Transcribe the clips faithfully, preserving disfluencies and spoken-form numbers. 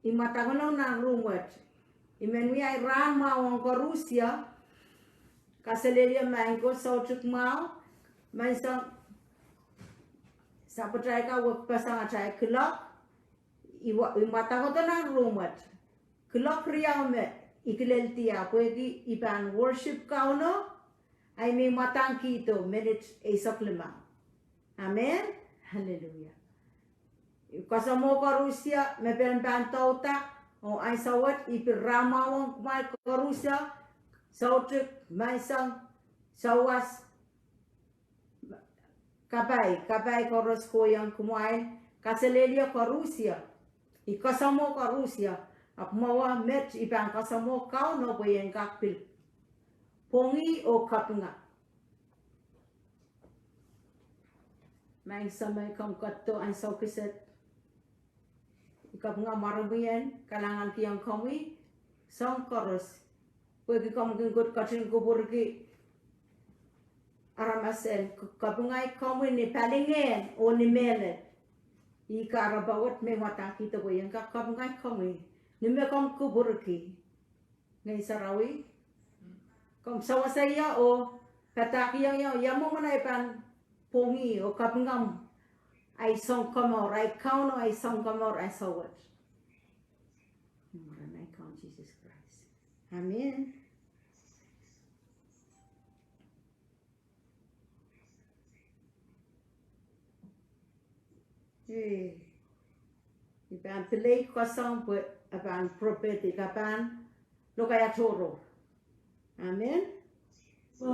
I mwadangdohng nan room wet. I men wia rahn mwahu ong koarusie. Kaselehlie maing ko soutuk mwahu. Menseng sapwatail ka wekpeseng atail kilok. I wa-, i mwadangdo nan room wet. Kilok riau me i kileldi pwehki i pahn worship Kauno. Ahi me i mwadang kihdo minit eisek limau. Amen. Hallelujah. Koasoamwo koarusie me pahn pahn douda, oh ansou wet I pil rahn mwahu ong kumwail koarusie, soutuk, menseng, sawas, kapai, kapai koaros kohiong kumwail, kaselehlie koarusie, I koasoamwo koarusie, ahpw mwowe met I pahn koasoamwo Kauno pwe ien kak pil pwongih oh kapinga. Maing Sahm, komw ketido ansou kiset. I kapinga mwaromwi en, kalahngan kihong komwi soahng koaros. Pwehki komw kin ketin kupwurki aramas en, k-, kapinga komwi ni palingehn oh ni mehlel. Ih kahrepe wet me I mwadang kihdo pwe ien kak kapinga komwi ni me komw kupwurki. Ngehn Sarawi, komw sewese ie oh padahkihong ie, ia mwomwen ahi pahn pwongih oh kapinga ahi Sounkomour, ahi Kauno ahi Sounkomour ansou wet. Mwaren ahi Kaun Sises Krais. Amen. Eh, I pahn pilei koasoang pwe e pahn prophetic, e pahn lokaia tohrohr. Amen. I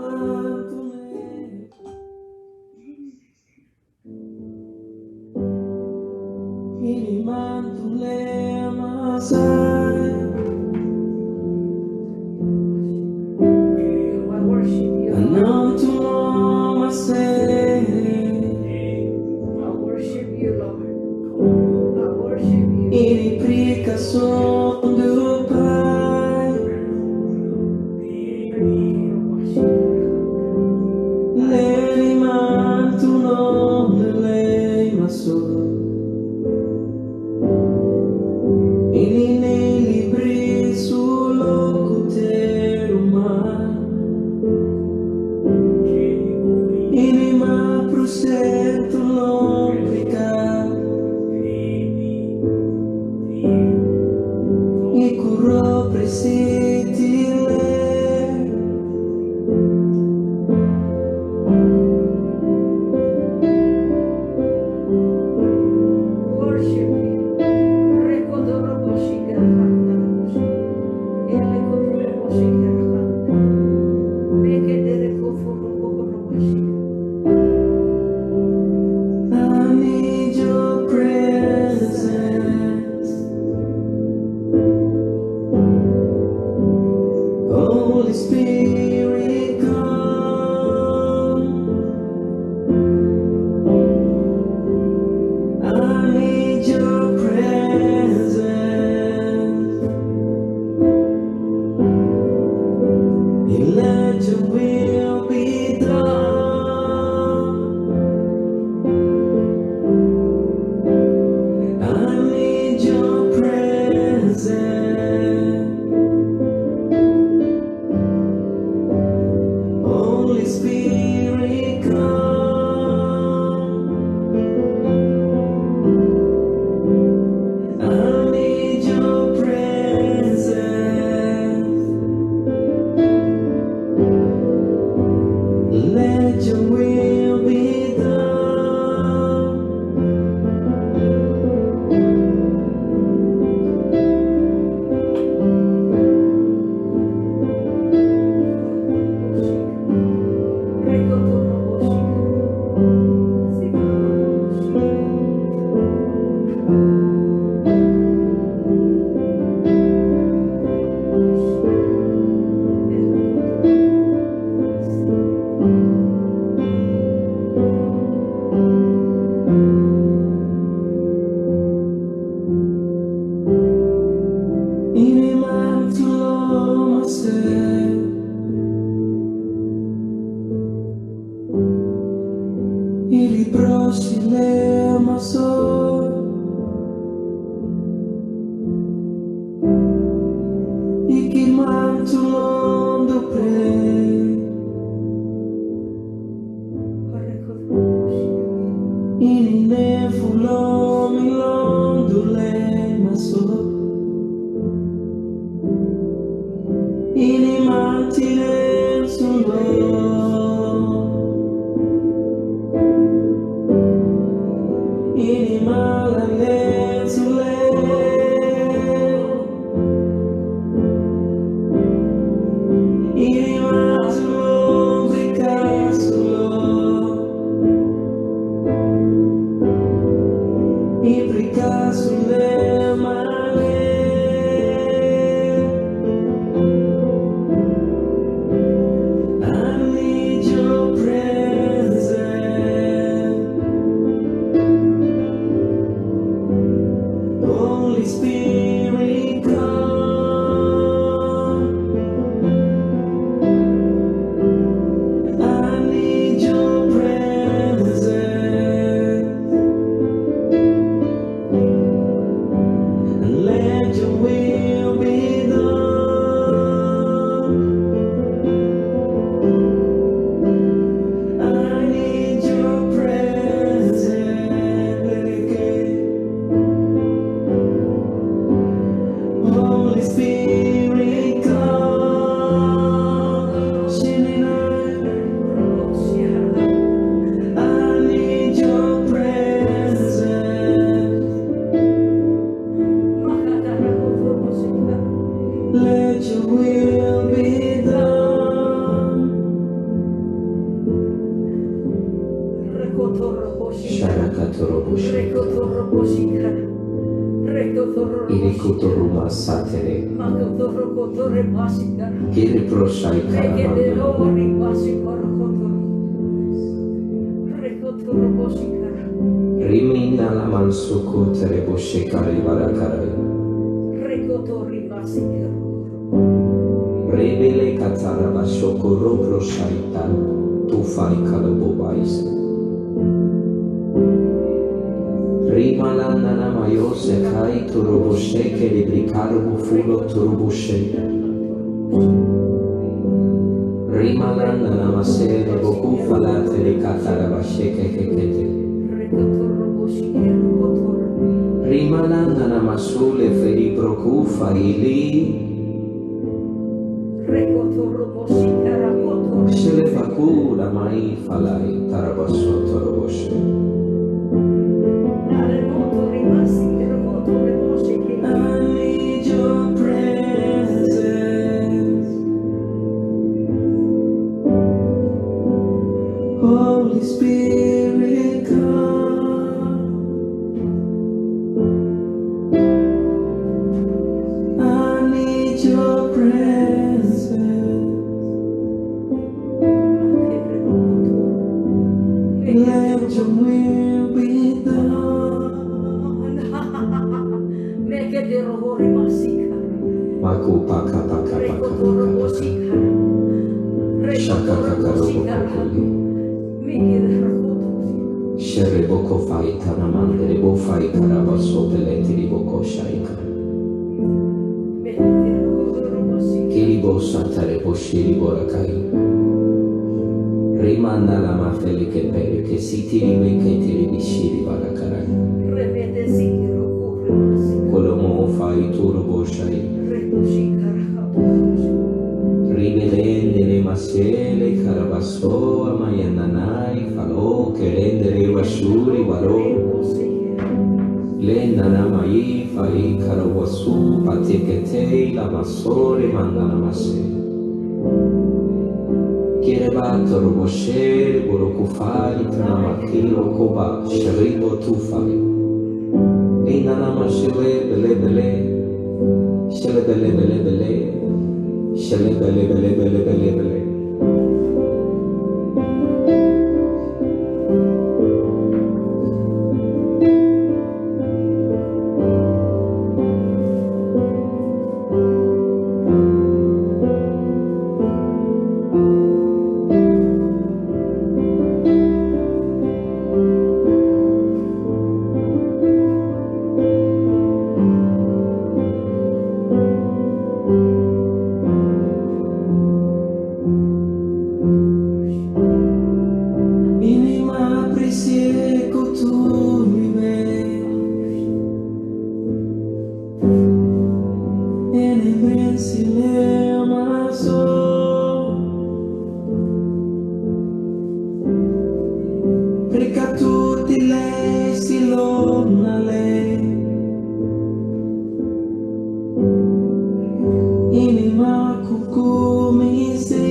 worship you, Lord. I worship you, Lord. I worship you. I need your presence. Holy Spirit, come. I need your presence. Let your will be done. I need your presence. Holy Spirit, come. I need your presence. Let your will be done. Ini nefulo mi long dulehng masolo. Ini mantinen sulo. Ini malalen sulo. Ini matulo, brika sulo. Ini brika sulo male. I need your presence. Holy Spirit, come. I need your presence. Let your will be done. I need your presence. Holy Spirit, come. I need your presence. Let your will be done. Sharakatoroboshi. Irikotoruma satere. Kiriprosai karamando. Rimin nalaman suku tere boshekari barakarai. Ribele katara bashoko ropro saita, tufai kalobo bais. Rimalan nanama yose kai turobo sheke libri karobo fulo turobo sheke. Rimalan nanama sele boku falate li katara basheke kekete. Rimalan nanama sule feli broku faili. Sele baku lamai falai tarabaso toroboshe. I need your presence. Holy Spirit, come. I need your presence. Let your will be done. Maku paka paka paka paka paka. Shaka kaka robo kokoli. Shere boko fai tana mandere bo fai karabaso pele tiri boko shaika. Kiri bo satare bo shiri bo rakai. Rima nalama feli ke peri ke sitiri me ke tiri bi shiri barakarai. Kolomo fai turu bo shai. Ribelendere masele karabaso amayananai falo kerendere wasuri waro. Len nanamai fai karawasu patekete la masore manganamase. Kireba toroboshe borokufai tanamakil okoba sheribo tufai. Len nanamase le bele bele. Shelebelebelebele. Shelebelebelebelebele. Rikatu tilei silong nalei. Ini ma kuku misi.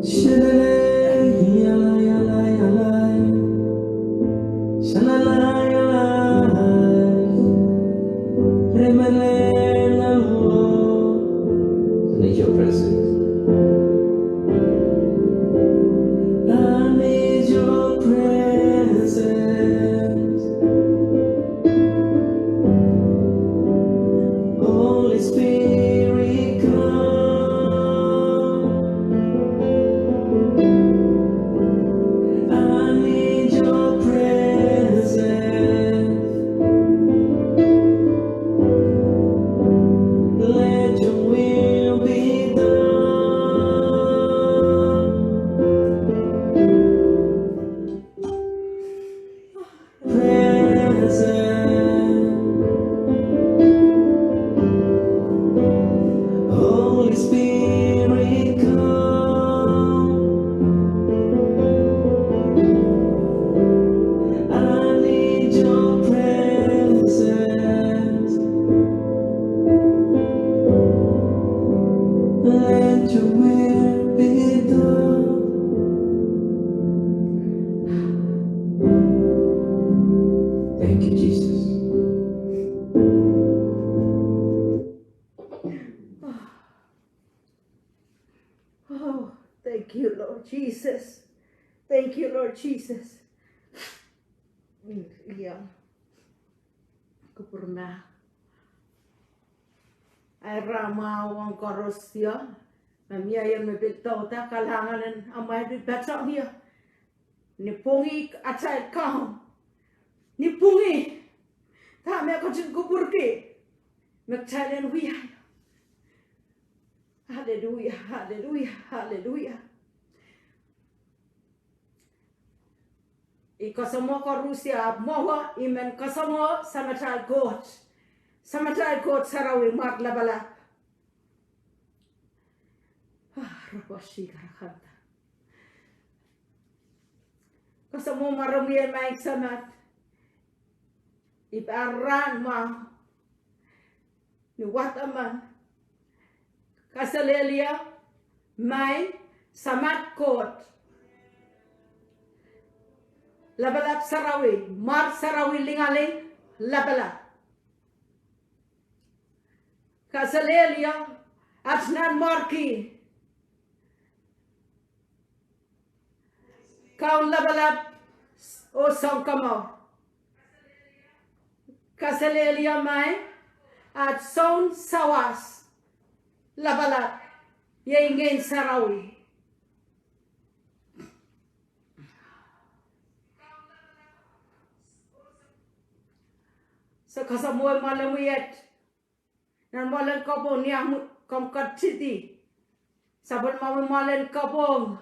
Shalala, yala, yala, yala. Shalala, yala. Remele nalo. Need your presence. I need your presence. Holy Spirit, come. I need your presence. Let your will be done. Presence. Holy Spirit, come. I need your presence. Let your will be done. Thank you, Jesus. Oh, thank you, Lord Jesus. Thank you, Lord Jesus. Mm, yeah. Kupwurmah. Ahi rahn mwahu ong koaros, ia me mie ieu me pil douda, kalahngan en amwail pil patohwan ie. Ni pwungih atail Kaun. Ni pwungih. Dahme e ketin kupwurki me kitail en wia. Hallelujah, hallelujah, hallelujah. I kasamwo koaros ia, ahpw mwowe I men kasamwo Samatail Koht. Samatail Koht sarawi, Maing Lapalap. Ah, raposhika rakanta. Kasamwo mwaromwi, Maing Samat. I pahn rahn mwahu ni wadaman kaselehlie Maing Samat Koht Lapalap sarawi, Mwar sarawi, Lingaling Lapalap. Kaselehlie at Nanmwarki, Kaun Lapalap oh Sounkomour. Kaselehlie Maing at Sounsawas Lapalap, iei Ngehn Sarawi. Se kasamwo mwoalemwi iet. Nan mwoalen kapwung, ni ahmw, komw ketikihdi sapwellimomwi mwoalen kapwung,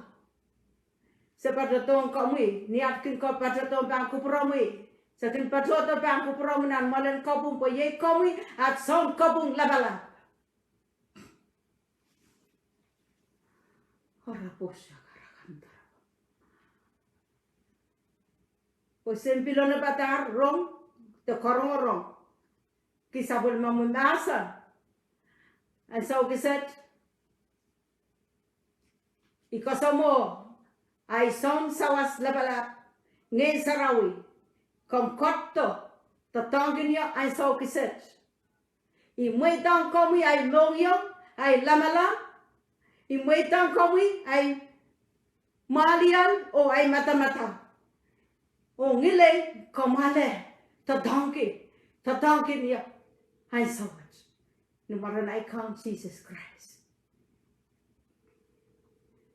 se patohdohng komwi. Ni at kin patohdo pahn kupwuromwi, se kin patohdo pahn kupwuromwi nan mwoalen kapwung, pwe iei komwi at Sounkopwung Lapalap. Araposha karakanta. Pwe se pil onopadahr rong de karongorong ki sapwellimomwi mahsen. Ansou kiset I kasamwo ahi Sounsawas Lapalap, Ngehn Sarawi, komw ketido doadoahngkin ie ansou kiset. I mweidohng komwi ahi mohngiong, ahi lamalam. I mweidohng komwi ahi mwahliel oh ahi madamadau. Oh ngilen komw ale doadoahngki, doadoahngkin ie ansou wet. Ni mwaren ahi Kaun Sises Krais.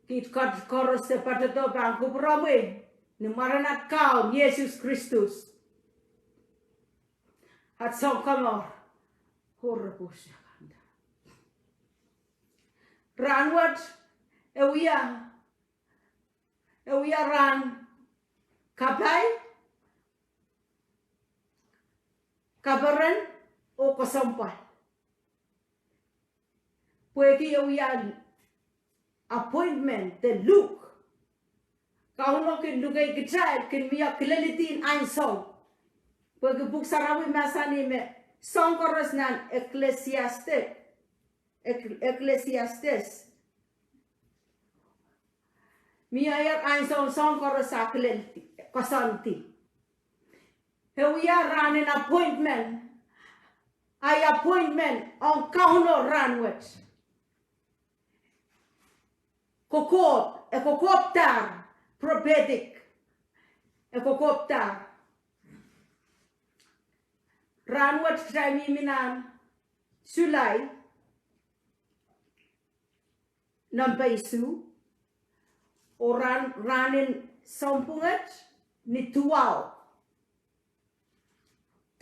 Kiht koaros se patohdo pahn kupwuromwi ni mwaren at Kaun Sises Kristus, at Sounkomour. Araposha karakanta. Rahnwet e wia, e wia rahn kapai, kaperen oh kesempwal. Pwehki e wia appointment de luk. Kauno kin lukei kitail, kin mie kileldi ansou. Pwehki Pwuhk Sarawi mahsanih me soahng koaros nan Ecclesiastes, Ek-, Ecclesiastes, mie ansou soahng koaros a kileldi, koasoandi. E wia rahnen appointment, ahi appointment ong Kauno rahnwet. Kokohp, e kokohpdahr, prophetic. E kokohpdahr. Rahnwet kitail mihmi nan Sulai, nempe isuh, oh rahn, rahnen sounpwong et ni duwau.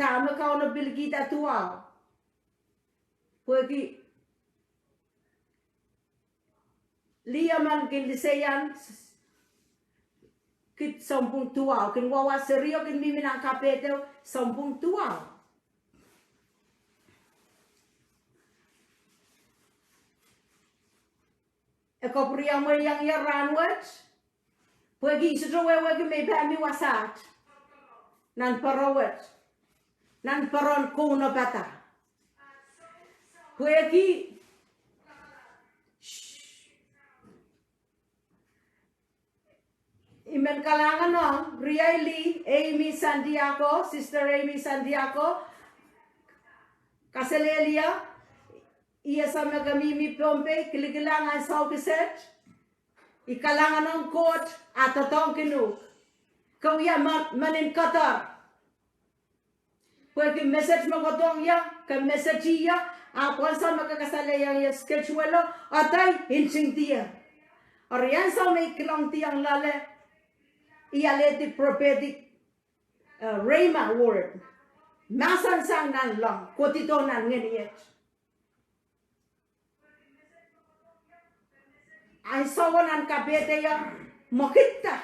Dahme Kauno pil kihda duwau? Pwehki lih emen kin liseiahn kid sounpwong duwau, kin wawa serio kin mihmi nan kapehdeo sounpwong duwau. E kapwuriamwei iang ie rahnwet, pwehki I sohte wehwehki me I pahn mi wasaht nan poaron wet, nan poaron kaunopada. Pwehki I men kalahngan ong riei lih, Amy Santiago, Sister Amy Santiago, kaselehlie, I ese me ke mihmi Pohnpei, kilikilang ansou kiset. I kalahngan ong Koht, a doadoahngkin uhk. Ke wia me, mehn kadar. Pwehki message me kohdohng ie, ke message ie, ahpw ansou me ke kasalehiong ie schedule o, adei ntingdier. Eri ansou me I kilangdiong loale, I alehdi prophetic, eh, rhema word. Mahsansang nanleng, kohdido nan ngeniet. Ansou o nan kapehdeo, mwekidda.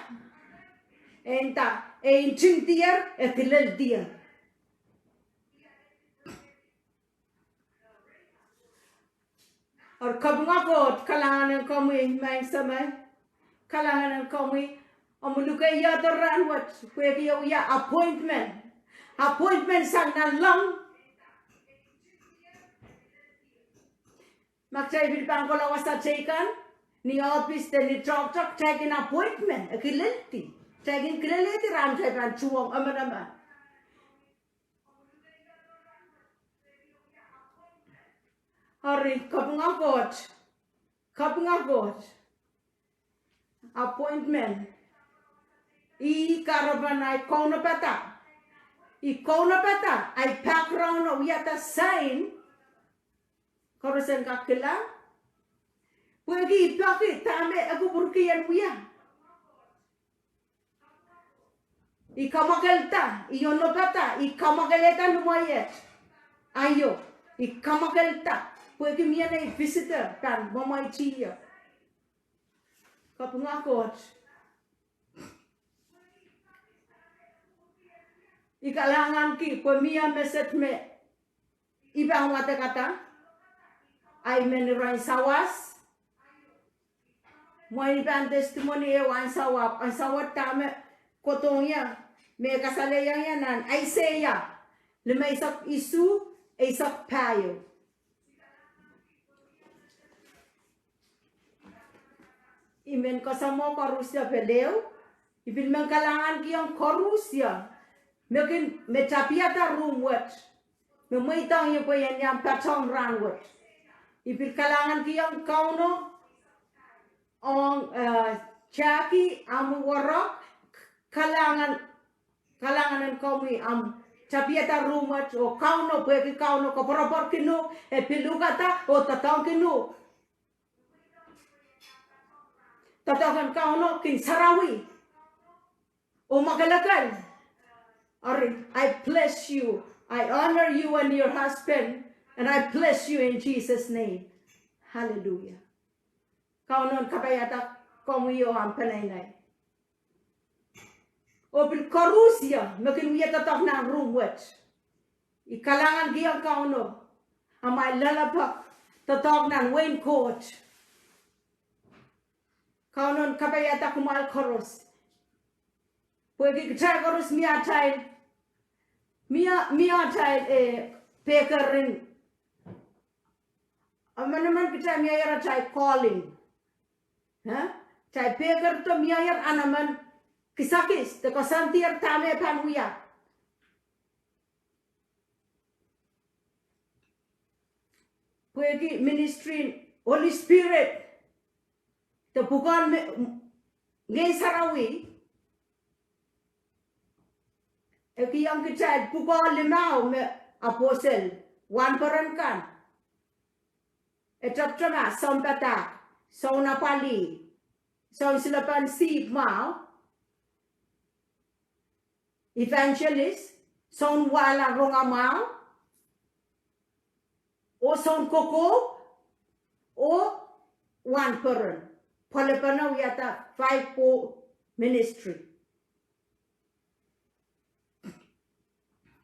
E nda, e ntingdier, e kileldier. Eri kapinga Koht, kalahngan en komwi, Maing Semei. Kalahngan en komwi, omw luke iehdo rahnwet, pwehki e wia appointment. Appointment sang nanleng. Ma kitail pil pahn kohla wasa teikan, ni ohpis de ni toahkte, kitail kin appointment, e kileldi. Kitail kin kilelehdi rahn kitail pahn tuhwong emenemen. Eri, kapinga Koht. Kapinga Koht. Appointment. Ih kahrepen ahi kaunopada. Ih kaunopada, ahi background o wiahda sign. Koaros en kak kilang. Pwehki I peki dahme e kupwurki en wia. I kamwakelda, I onopada, I kamwakelehda ni mwaiet. Aio, I kamwakelda. Pwehki mie nei visitor pahn mwamwaiti ie. Kapinga Koht. I kalahnganki pwe mie message me I pahn wadekada, ahi men ni rahn sawas. Mwein I pahn testimony ehu ansou, ansou wet dahme kohdohng ie, me kasalehiong ie nan Aiseia limeisek isuh, eisek pahieu. I men kasamwo koarusie pil ehu, I pil men kalahngankihong koarusie me kin, me tapihada room wet, me mweidohng ie pwe I en iang patohng rahnwet. I pil kalahngankihong Kauno ong, eh, Jackie, ahmw werek, kalahngan, kalahngan en komwi ahmw tapihada room wet oh Kauno, pwehki Kauno koapworopworkin uhk, e pil uhkada oh doadoahngkin uhk. Doadoahk en Kauno kin sarawi oh mwakelekel. Eri, I bless you. I honor you and your husband, and I bless you in Jesus' name. Hallelujah. Kauno en kapaiada komwi oh ahmw peneinei. Oh pil koarusie me kin wia doadoahk nan room wet, I kalahngankihong Kauno, amwail loalopwoat doadoahk nan wehin Koht. Kauno en kapaiada kumwail koaros. Pwehki kitail koaros mie atail, mie, mie atail, eh, pehker en, emenemen kitail mie atail calling. Eh? Atail pehker do mie emen kisakis, de koasoandier dahme pahn wia. Pwehki ministry en Holy Spirit, de pwukoa me, Ngehn Sarawi, e kihong kitail pwukoa limau me aposel, wahnpoaron kan. E tepte ma sounpadahk, soun apwalih, soun silepen sihpw mwahu, evangelist, soun wahla rongamwahu, oh soun kokohp, oh wahnpoaron. Pwelepwene wiahda five fold ministry.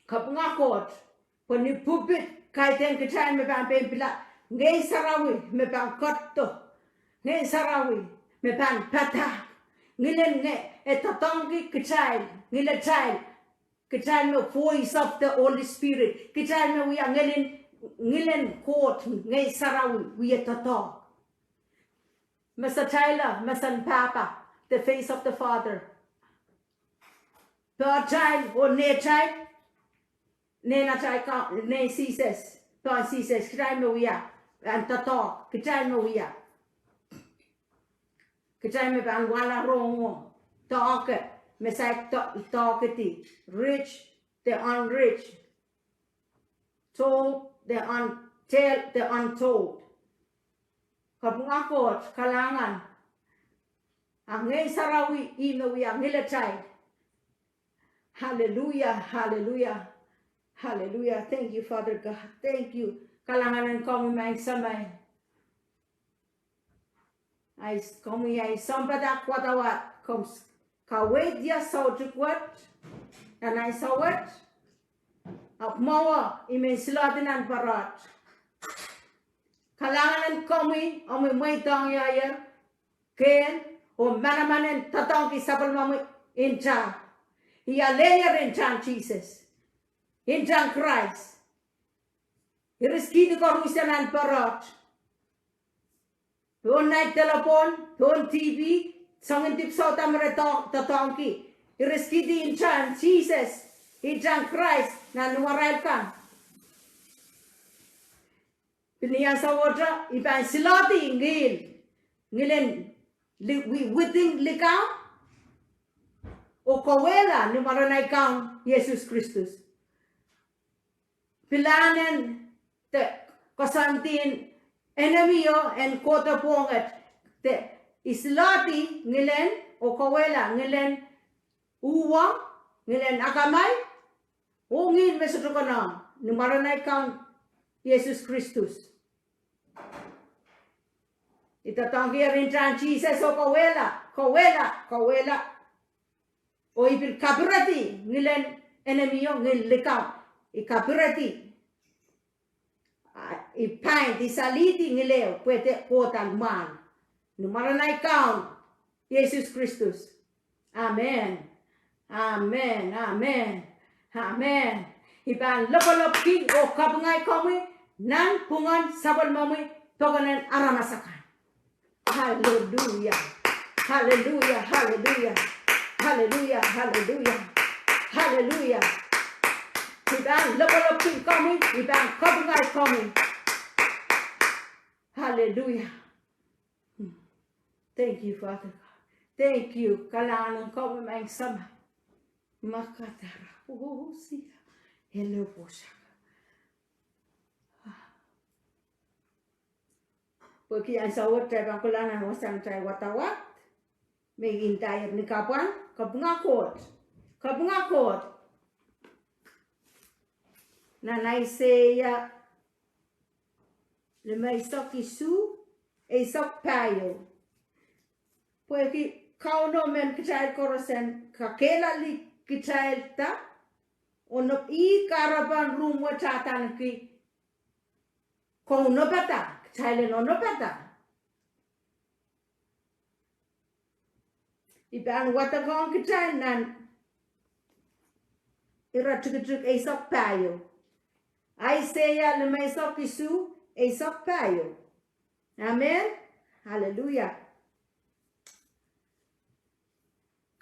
Kapinga Koht, pwe ni pulpit kaidehn kitail me pahn pein pila, Ngehn Sarawi me pahn ketido, Ngehn Sarawi me pahn padahk. Ngilen nge, e doadoahngki kitail, ngiletail, kitail me voice of the Holy Spirit, kitail me wia ngilen, ngilen Koht, Ngehn Sarawi, wie doadoahk. Mesataila, mesen Pahpa, the face of the Father. Pehtail oh nehtail, nehn atail Ka-, nehn Sises, pehn Sises, kitail me wia, pahn doadoahk, kitail me wia. Kitail me pahn wahla rohngo, doahke, me saik do-, doahkedi, rich, the unrich, told the un-, tell the untold. Kapinga Koht, kalahngan. A Ngehn Sarawi ih me wia ngiletail. Hallelujah, hallelujah, hallelujah. Thank you, Father God. Thank you. Kalahngan en komwi, Maing Semei. Ahi, komwi ahi sounpadahk wadawad, komw s-, kaweid ie soutik wet, nan ahi souwet, ahpw mwowe I men siloadi nan poarot. Kalahngan en komwi, omwi mweidohng ie, kehn, oh manaman en doadoahngki sapwellimomwi ntah. I alehier ntahn Sises. Ntahn Krais. Iriskihdi koarusie nan poarot. Pohn nait delepwohn, pohn T V, soangen dipwisou da me re do-, doadoahngki. Iriskihdi ntahn Sises, ntahn Krais, nan imwarail kan. Pil ni ansou wet, I pahn siloadi ngihl, ngilen li-, wi-, within likamw, oh kauwehla ni mwaren ahi Kaun Yesus Kristus. Pilahn en de koasoandi en enemy o en kohdo pwohnget, de I siloadi ngilen oh kauwehla ngilen uhwong, ngilen akamai, oh ngihl me sohte konehng, ni mwaren ahi Kaun Yesus Kristus. I doadoahngkier ntahn Sises oh kauwehla, kauwehla, kauwehla. Oh I pil kapiredi ngilen enemy o, ngihl likamw. I kapiredi. A, I bind, I salihdi ngilehu pwe de kohdo mwahl. Ni mwaren ahi Kaun Yesus Kristus. Amen. Amen. Amen. Amen. I pahn lopwolopwki oh kapinga komwi nan pwungen sapwellimomwi pokon en aramas akan. Hallelujah. Hallelujah. Hallelujah. Hallelujah. Hallelujah. Hallelujah. I pahn lopwolopwki komwi, I pahn kapinga komwi. Hallelujah. Thank you, Father God. Thank you. Kalahngan en komwi, Maing Semei. Makadara. Usia. Hello, Boshak. Pwehki ansou wet kitail pahn kolahng nan wasahn atail wadawad me I ndaiong ni kapwan, kapinga Koht. Kapinga Koht. Nan Aiseia limeisek isuh, eisek pahieu. Pwehki Kauno men kitail koaros en kakehlailih kitailda, oh nop ih kahrepen rum wet adaneki kaunopada, kitail en onopada. I pahn wadekohng kitail nan ire tikitik eisek pahieu. Aiseia limeisek isuh, eisek pahieu. Amen. Hallelujah.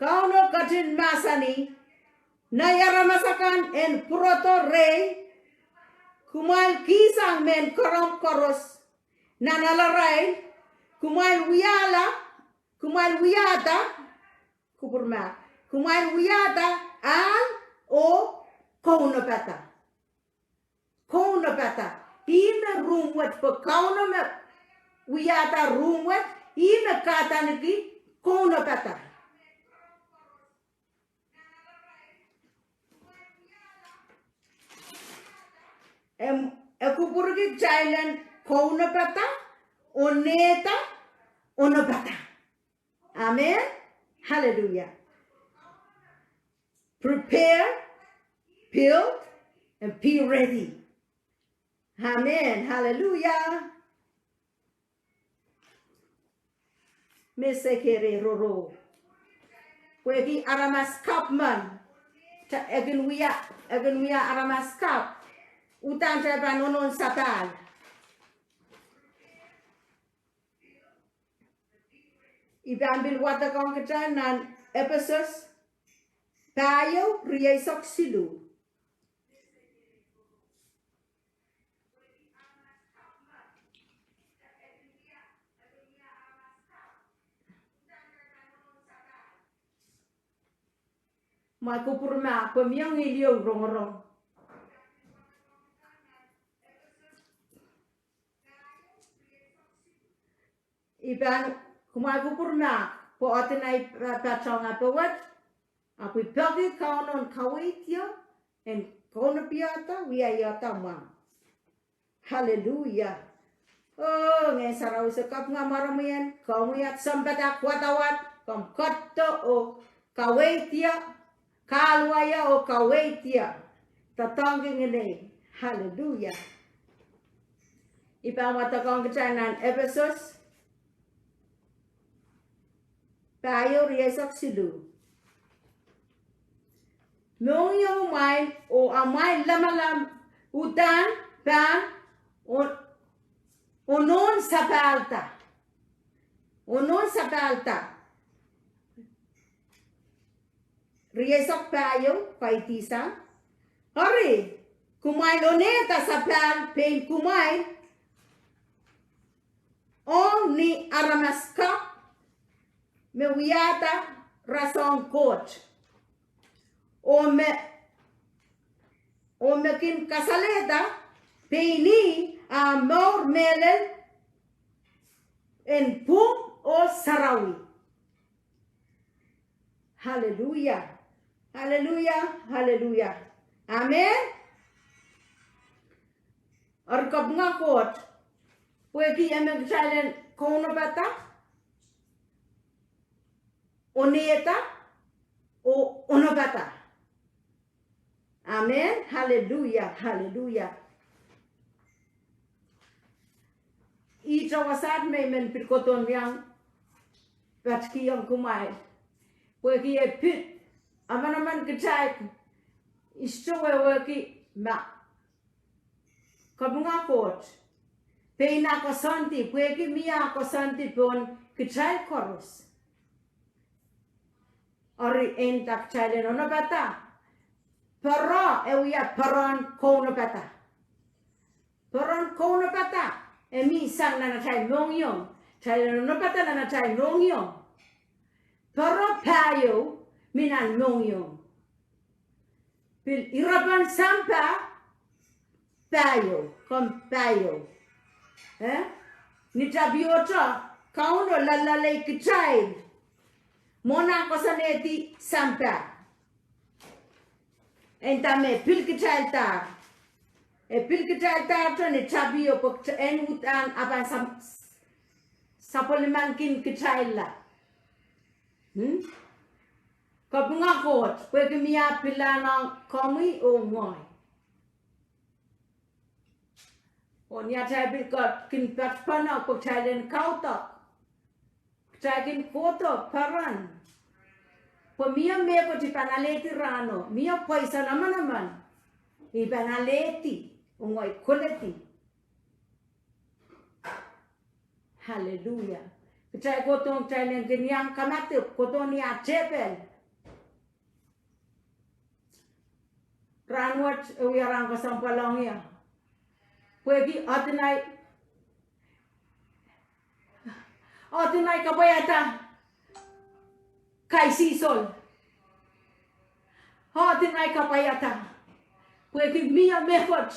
Kauno ketin mahsanih, nei aramas akan en pwurodo rehi, kumwail kihsang mehn keromp koaros nan alarail, kumwail wiahla, kumwail wiahda, kupwurma, kumwail wiahda ahl oh kaunopada. Kaunopada. Ihme room wet, pwe Kauno me wiahda room wet, ihme kahdaneki kaunopada. Em, e kupwurki kitail en kaunopada, onehda, onopada. Amen. Hallelujah. Prepare, build, and be ready. Amen. Hallelujah. Me se kere roro. Pwehki aramas kapw men. Ta-, e kin wia, e kin wia aramas kapw. Udahn kitail pahn onohn sapahl. I pahn pil wadekohng kitail nan Epesos pahieu, rieisek siluh. Ma kupwurma, pwe mie ngihl ieu rongorong. I pahn, kumwail kupwurma, pwe ohdin ahi pa-, patohng ape wet, ahpw I peki Kauno en kaweid ie, en kaunopada, wiahda mwang. Hallelujah. Oh, Ngehn Sarawi, se kapinga mwaromwi en, komwi at sounpadahk wadawad, komw ketido oh kaweid ie, kahluwa ie oh kaweid ie. Doadoahngki ngenei. Hallelujah. I pahn wadekohng kitail nan Epesos pahieu, rieisek siluh. Mohngiongimwail oh amwail lamalam uhdahn pahn o-, onohn sapahlda. Onohn sapahlda. Rieisek pahieu, kaidehn sang. Eri, kumwail onehda sapahl pein kumwail ong ni aramas kapw me wiahda rasehng Koht. Oh me, oh me kin kasalehda pein ih ah mour mehlel en pwung oh sarawi. Hallelujah. Hallelujah. Hallelujah. Amen. Eri kapinga Koht, pwehki e men kitail en kaunopada, onehda, oh onopada. Amen. Hallelujah. Hallelujah. Ihte wasaht me I men pil kohdohn iang patkihong kumwail. Pwehki e pil, emenemen kitail I sohte wehwehki ma kapinga Koht, pein ah koasoandi, pwehki mie ah koasoandi pohn kitail koaros. Eri e nda kitail en onopada. Poaro e wia poaron kaunopada. Poaron kaunopada e mi sang nan atail mohngiong. Kitail en onopada nan atail mohngiong. Poaro pahieu mi nan mohngiong. Pil irepen sampah pahieu, komw pahieu. Eh? Ni tapiohte, Kauno loalloale kitail mwohn ah koasoanehdi sampah. E nda me pil kitaildahr. E pil kitaildahr ni tapio pwe kitail en uhdahn ah pahn sam-, sapwellimankin kitailla. Hmm? Kapinga Koht, pwehki mie ah pilahn ong komwi oh ngehi. Oh ni atail pil kin patpene pwe kitail en kaudok, kitail kin kohdo poaron. Pwe mie mehkot I pahn alehdi rahno, mie pwason emenemen I pahn alehdi, oh ngehi koledi. Hallelujah. Kitail kohdohng kitail en kin iang kamadipw, kohdohng ni ah tepel. Rahnwet e wia rahn kesempwal ong ie. Pwehki ohdin ahi, ohdin ahi kapwaiada kaisihsol. Ohdin ahi kapwaiada. Pwehki mie mehkot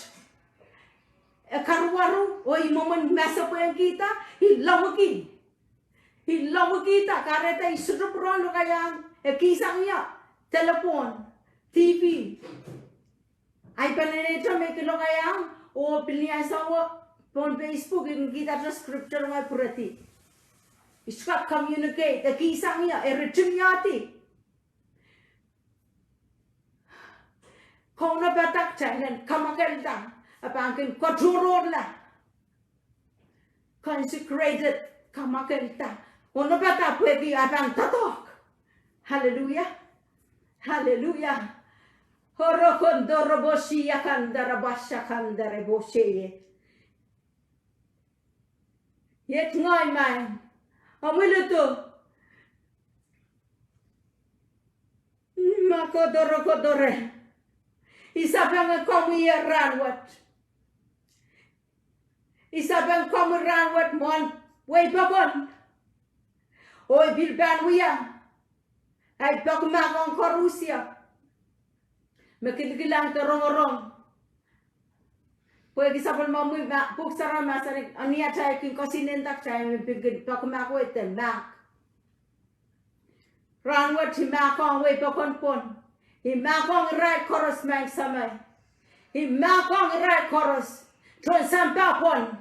e karuwaru, oh I mwomwen masepwehkihda, I lomwiki. I lomwikihda, kahrehda I sohte pwurehng lokaiahn, e kihsang ie, telephone, T V. Ahi peneinei te me I kin lokaiahn, oh pil ni ansou, pohn Facebook, I kin kihda te scripture ngehi pwurehdi. I sohte kak communicate, e kihsang ie, e ritingihdi. Kaunopada kitail en kamwakelda, e pahn kin kotohrorla. Consecrated, kamwakelda. Kaunopada pwehki e pahn doadoahk. Hallelujah. Hallelujah. Horo kondoroboshi akandara basha kandara boshe. Iet ngehi maing. Omwiluhdo. Ma kodoro kodore. I sapeng komwi ie rahnwet. I sapeng komwi rahnwet mwohn wehi pokon. Oh I pil pahn wia ahi poakmahkohng koarusie me kilikilang de rongorong. Pwehki sapwellimomwi, ma, Pwuhk Sarawi mahsanih, ni atail kin koasoanehda kitail me pil kin poakmahk wei de mahk. Rahnwet I mahkohng wehi pokon pwon. I mahkohng irail koaros, Maing Semei. I mahkohng irail koaros. Tohn sampah pwon.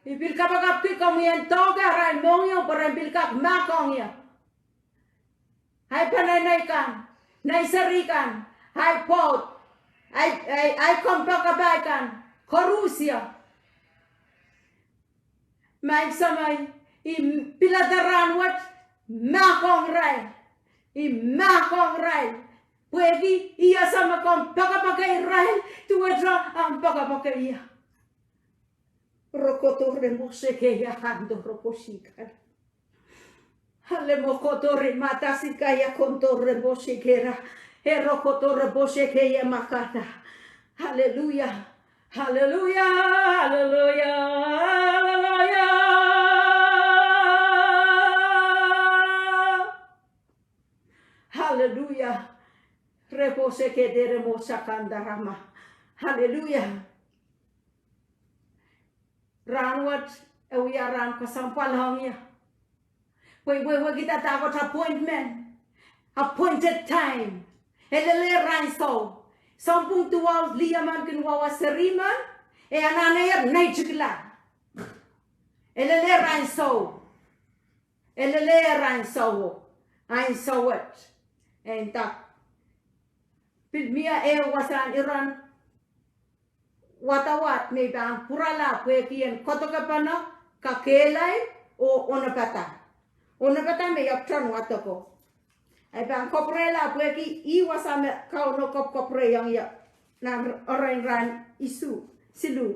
I pil kapakapki komwi en doke arail mohngiong pwe ren pil kak mahkohng ie. Ahi peneinei kan, nei seri kan, ahi pwoud, ahi, ahi, ahi kompoakepahi kan, koarusie. Maing Semei, I pilada rahnwet, mahkohng irail, I mahkohng irail. Pwehki I ese me komw poakepoake irail, duwehte omw poakepoake ie. Rokoto remo sekeia kando rokosikal. Ale mokoto re matasi kaia konto remo sekera. E rokoto remo sekeia makada. Hallelujah. Hallelujah. Hallelujah. Hallelujah. Hallelujah. Rebo sekede remo sakanda rama. Hallelujah. Rahnwet e wia rahn kesempwal ong ie. Pwe, pwe, pwe kita dahkot appointment. Appointed time. E lel rahn sou. Sounpwong duwau lih emen kin wawa seri men. E anahne ie neitikla. E lel rahn sou. E lel rahn sou. Ahnsou wet. E nda pil mie ehu wasahn iren wadawad me I pahn pwurala pwehki en kodokepene, kakehlail, oh onopada. Onopada me I ahpwtehn wadeko. I pahn kapwurehla pwehki ih wasa me Kauno kapwkapwurehiong ie nan erein rahn isuh, siluh.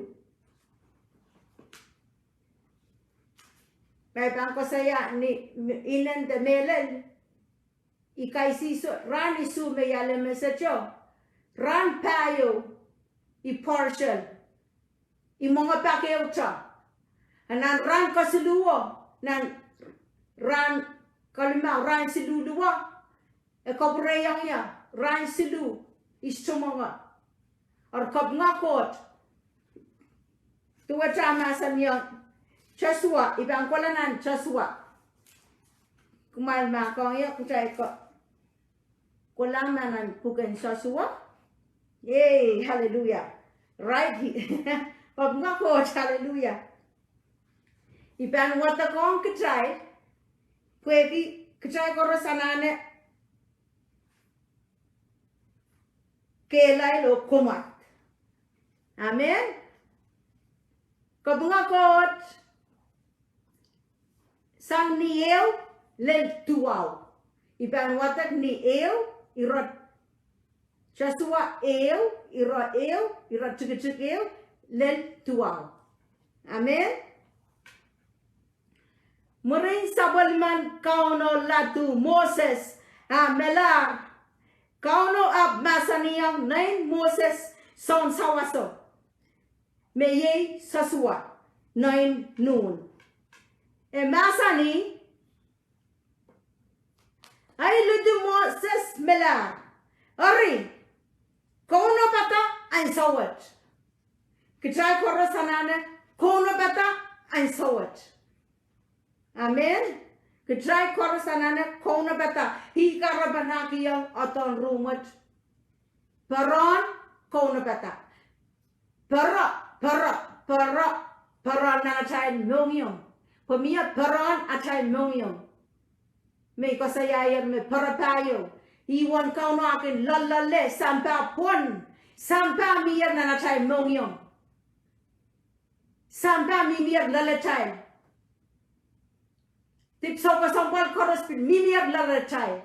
Me I pahn koasoia ni, ni inenen de mehlel. I kaisihsol, rahn isuh me I ale message-o. Rahn pahieu, I partial. I mwenge pak ehute. A nan rahn kesiluhwo, nan rahn kalimau, rahn siluh luhwo. E kapwurehiong ie, rahn siluh, I sohte mwenge. Eri kapinga Koht. Duwehte mahsanihong Joshua, I pahn kohla nan Joshua. Kumwail mahkohng ie, kitail ko-, kohla ma nan pwuken Joshua. Yay, hallelujah. Right. Kapinga Koht, hallelujah. I pahn wadekohng kitail, pwehki kitail koaros anahne kehlail oh komwad. Amen. Kapinga Koht. sang ni ehu lel duwau. I pahn wadek ni ehu, irehn Sosua ehu, irehn ehu, irehn tikitik ehu lel duwau. Amen. Mwurin sapwellimen Kauno ladu Moses, a melahr, Kauno ahpw mahsanihong nein Moses soun sawaso, me iei Sosua, nein Nun. E mahsanih, Ei ladu Moses melahr, eri, kaunopada ansou wet. Kitail koaros anahne kaunopada ansou wet. Amen. Kitail koaros anahne kaunopada. Ih kahrepen akihong odohn ruhmwet. Peren kaunopada. Peren, peren, peren, peren nan atail mohngiong. Pwe mie peren atail mohngiong. Me I koasoiaier me peren pahieu. Ih uwen Kauno akin loalloale, sampah pwon, sampah mie nan atail mohngiong. Sampah mihmi loalatail. Dipwisou kesempwal koaros pil mihmi loalatail.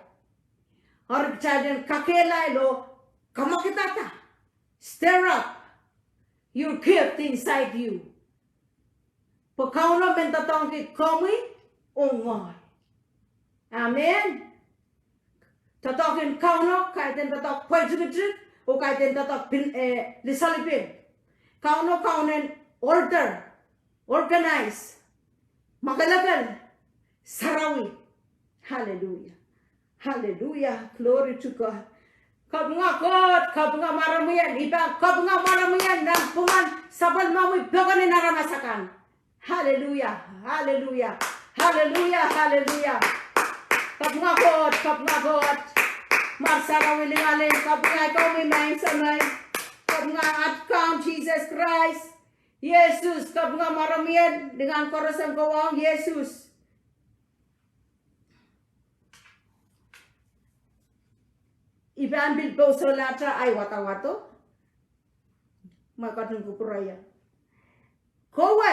Eri kitail en kakehlail oh kamwakidada. Stir up your gift inside you. Pwe Kauno men doadoahngki komwi oh ngehi. Amen. Doadoahk en Kauno kaidehn doadoahk pweitikitik, oh kaidehn doadoahk pil, eh, lisalipil. Kauno Kaunen order, organize, mwakelekel, sarawi. Hallelujah. Hallelujah. Glory to God. Kapinga Koht, kapinga mwaromwi en, I pahn kapinga mwaromwi en nan pwungen sapwellimomwi pokon en aramas akan. Hallelujah, hallelujah, hallelujah, hallelujah. Kapinga Koht, kapinga Koht. Mwar Sarawi, lingaling, kapinga komwi maing Sahm. Kapinga at Kaun Sises Krais. Sises, kapinga mwaromwi en, lingan koaros en kohwong Sises. I pahn pil pousolahr ahi wadawado. Mwakotin kupwuramwail. Kowe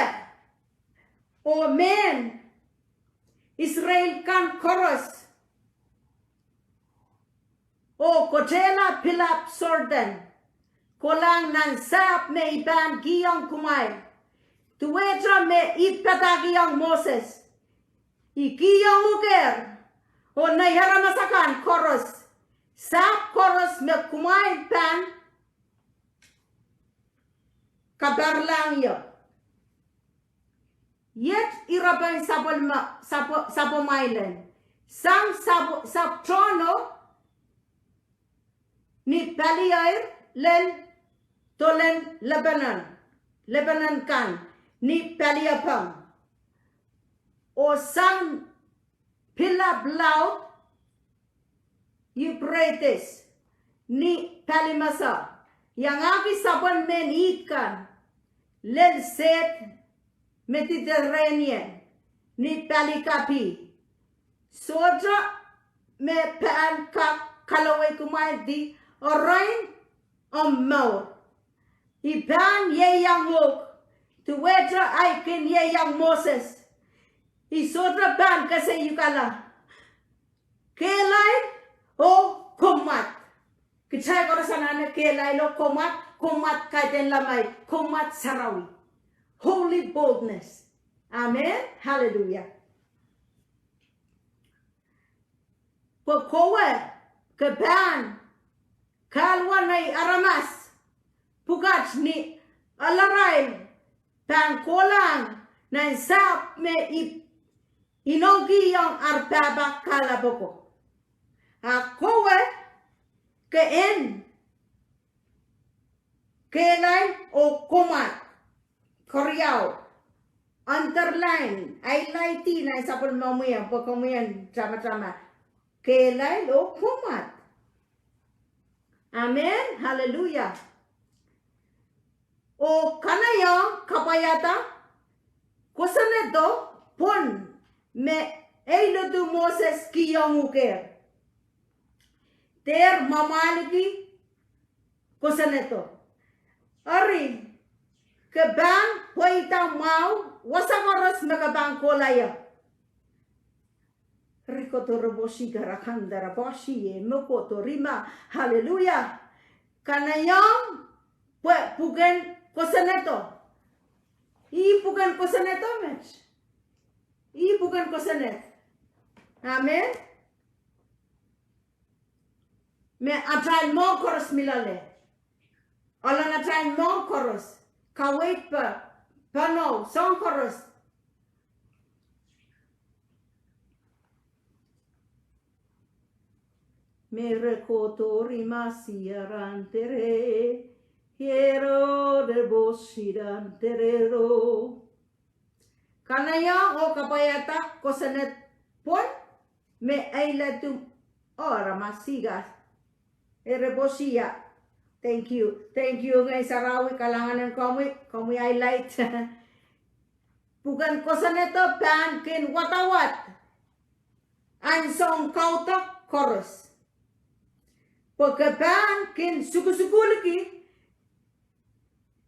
oh mehn Israel kan koaros, oh kotehla pilap Sordan, kolahng nan sahpw me I pahn kihong kumwail, duwehte me I padahkihong Moses. I kihong uhk, oh nei aramas akan koaros, sahpw koaros me kumwail pahn kaparalahng ie. Iet irepen sapwellimomwi, sapwe, sapwomwail en. Sang sapw, sapw tohno ni palieir lel dolen Lebanon, Lebanon kan, ni paliepeng. Oh sang pilap laud Euphrates, ni palimese, iangahki sapwen mehn Ihd kan, lel Sehd Mediterranean, ni pali kapih. Sohte me pahn kak kaloweikumwaildi erein omw mour. I pahn ieiang uhk, duwehte ahi kin ieiang Moses. I sohte pahn keseiukala. Kehlail oh komwad. Kitail koaros anahne kehlail oh komwad, komwad kaidehn lamai, komwad sarawi. Holy boldness. Amen. Hallelujah. Pwe kowe ke pahn kahluwa nei aramas pwukat ni ahlarail pahn kohlahng nan sahpw me I, I inoukihong ar pahpa kahlap ako. A kowe ke en kehlail oh komwad. Keriau, underline, highlight-i nan sapwellimomwi pwe komwi en tamatama. Kehlail oh komwad. Amen. Hallelujah. Oh kanahieng kapwaiada kosonnedo pwon me ei ladu Moses kihong uhk. Dehr mwamwahliki kosonnedo. Eri, ke pahn pweida mwahu wasa koaros me ke pahn kohla ie. Rikoto rebo shikara kandara bo shie mokoto rima. Hallelujah. Kanaiong pwe pwuken kosonnedo. Ih pwuken kosonnedo met. Ih pwuken kosonned. Amen. Me atail mour koaros mi loale. Elen atail mour koaros. Kaweid pwe, pwe no, soang koaros. Me re kohdo ri masi aran dere, ero de bosi dan derero. Kanaiong oh kapwaiada kosonned pwon me ailadu oh ara masi ka. Ere bosia. Thank you. Thank you, Ngehn Sarawi, kalahngan en komwi, komwi highlight. Pwuken kosonnedo pahn kin wadawad ansoun kaudok koaros. Pwe ke pahn kin sukusukuhlki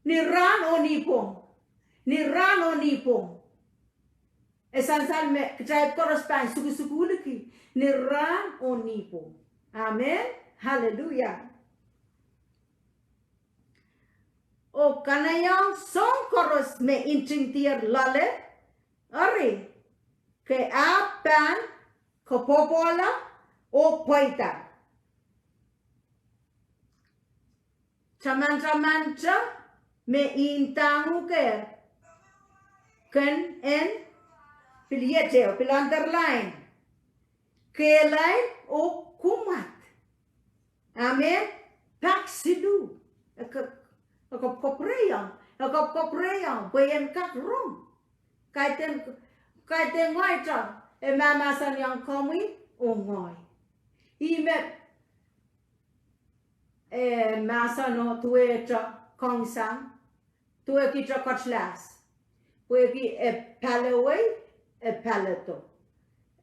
ni rahn oh ni pwong. Ni rahn oh ni pwong. E sansal me kitail koaros pahn sukusukuhlki ni rahn oh ni pwong. Amen. Hallelujah. Oh kanaiong soang koaros me ntingdier loale, eri, ke ahpw pahn koapworopworla oh pweida. Tamantamante me indahngukehr kin en pil iete, pil underline. Kehlail oh kumwad. Amen. Pak siluh. E kop-, e kopwkopwreiong. E kopwkopwreiong pwe en kak rong. Kaidehn, kaidehn ngoaite e mahmahsanihong komwi oh ngehi. Ih me e mahsano duwehte kongsang, duwehkihte cutlass. Pwehki e palewei, e paledo.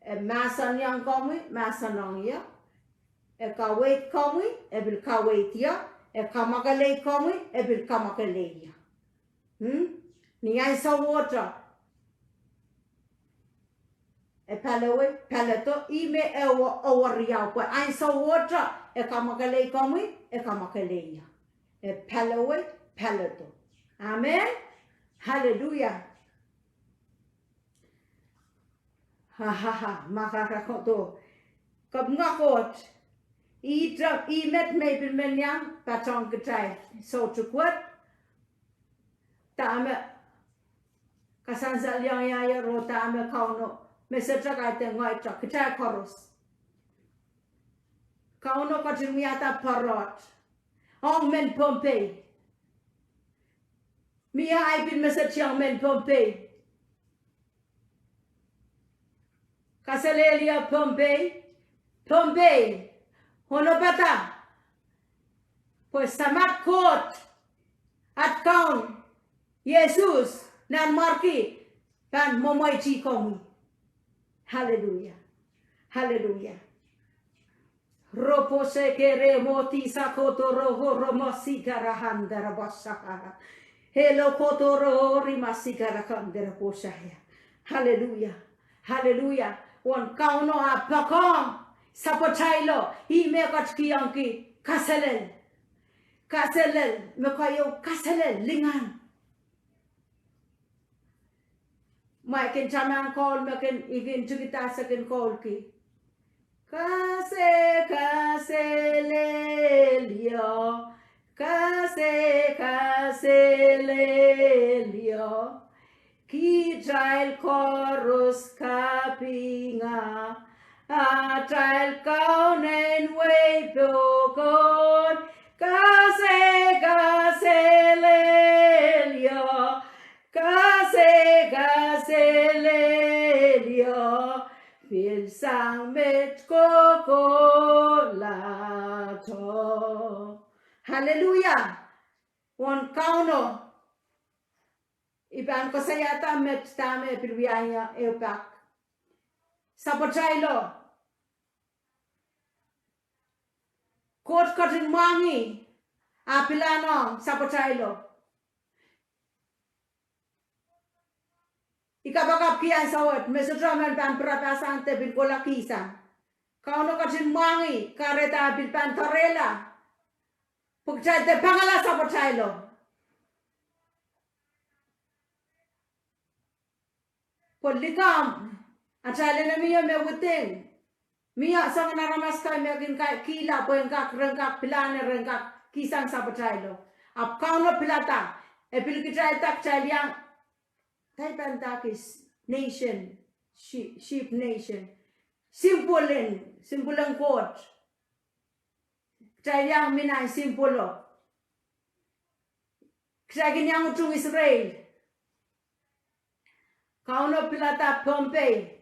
E mahsanihong komwi, mahsanihong ie. E kaweid komwi, e pil kaweid ie. E kamwakelei komwi, e pil kamwakelei ie. Hmm? Ni ahnsowohte e palewei, paledo, ih me e wa-, e weriau pwe ahnsowohte e kamwakelei komwi, e kamwakelei ie. E palewei, paledo. Amen. Hallelujah. Ha, ha, ha, ma karakohdo. Kapinga Koht. Ihte, ih met me I pil men iang patohwan kitail soutik wet. Dahme kasansalehiong ie oh dahme Kauno, me sohte kaidehn ngoaite, kitail koaros. Kauno ketin wiahda poarohng mehn Pohnpei. Mie ahi pil mesetiong mehn Pohnpei. Kaselehlie Pohnpei, Pohnpei, onopada, pwe Samat Koht, at Kaun, Sises, Nanmwarki, pahn mwomwehdi komwi. Hallelujah. Hallelujah. Roposekere moti sakoto roho romosi karahan darabasaha. Helo koto roho rimasi karakan daraposahia. Hallelujah. Hallelujah. Wen Kauno ah poakohng sapwatailo, ih me ketikihong ki kaselel. Kaselel, me keieu kaselel lingan. Ma I kin taman koul me kin, I kin tikida se kin koulki. Kase, kaselel ie, kase, kaselel ie. Kitail koaros kapinga atail Kaun en wehi poakon. Kase, kaselel ie, kase, kaselel ie, pil sang met kohkohlahte. Hallelujah. Wen Kauno, I pahn koasoiada met dahme pil wiahiong ie ehu pak. Sapwatailo. Koht ketin mwahngih, ah pilahn ong sapwatailo. I kapakapki ansou wet me sohte emen pahn pirapahsang de pil kohla kihsang. Kauno ketin mwahngih kahrehda e pil pahn doarehla. Pwe kitail de pangala sapwatailo. Pwe likamw, atail enemy me within. Mie soangen aramas kan me kin kak kihla pwe en kak, ren kak pilahne, ren kak kihsang sapwatailo. Ahpw Kauno pilada, e pil kitailda, kitail iang, kitail pahn dahkih nation, sheep, sheep nation. Symbol en, symbol en Koht. Kitail iang mi nan symbol o. Kitail kin iang utung Israel. Kauno pilada Pohnpei.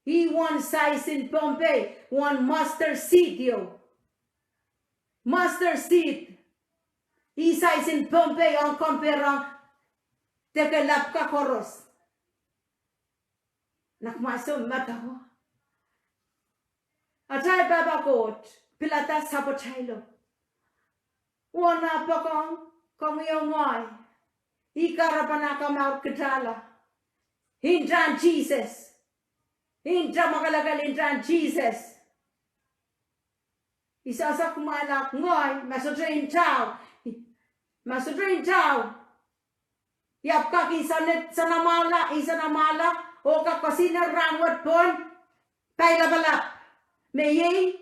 Ih one size in Pohnpei, one mustard seed ieu. Mustard seed. Ih size in Pohnpei ong compare ong deke lap kan koaros. Nak maso matawa. Atail Pahpa Koht pilada sapwatailo. Wona poakohng, komwi oh ngehi. Ih kahrepen ah komour kitailla. Intahn Sises. Inta mwakelekel, intahn Sises. I sehse kumwail ahpw ngehi, ma sohte intao. Ma sohte intao. I ahpw kak nsenamwahla, nsenamwahla, oh kak kosihla rahnwet pohn pailapalap. Me iei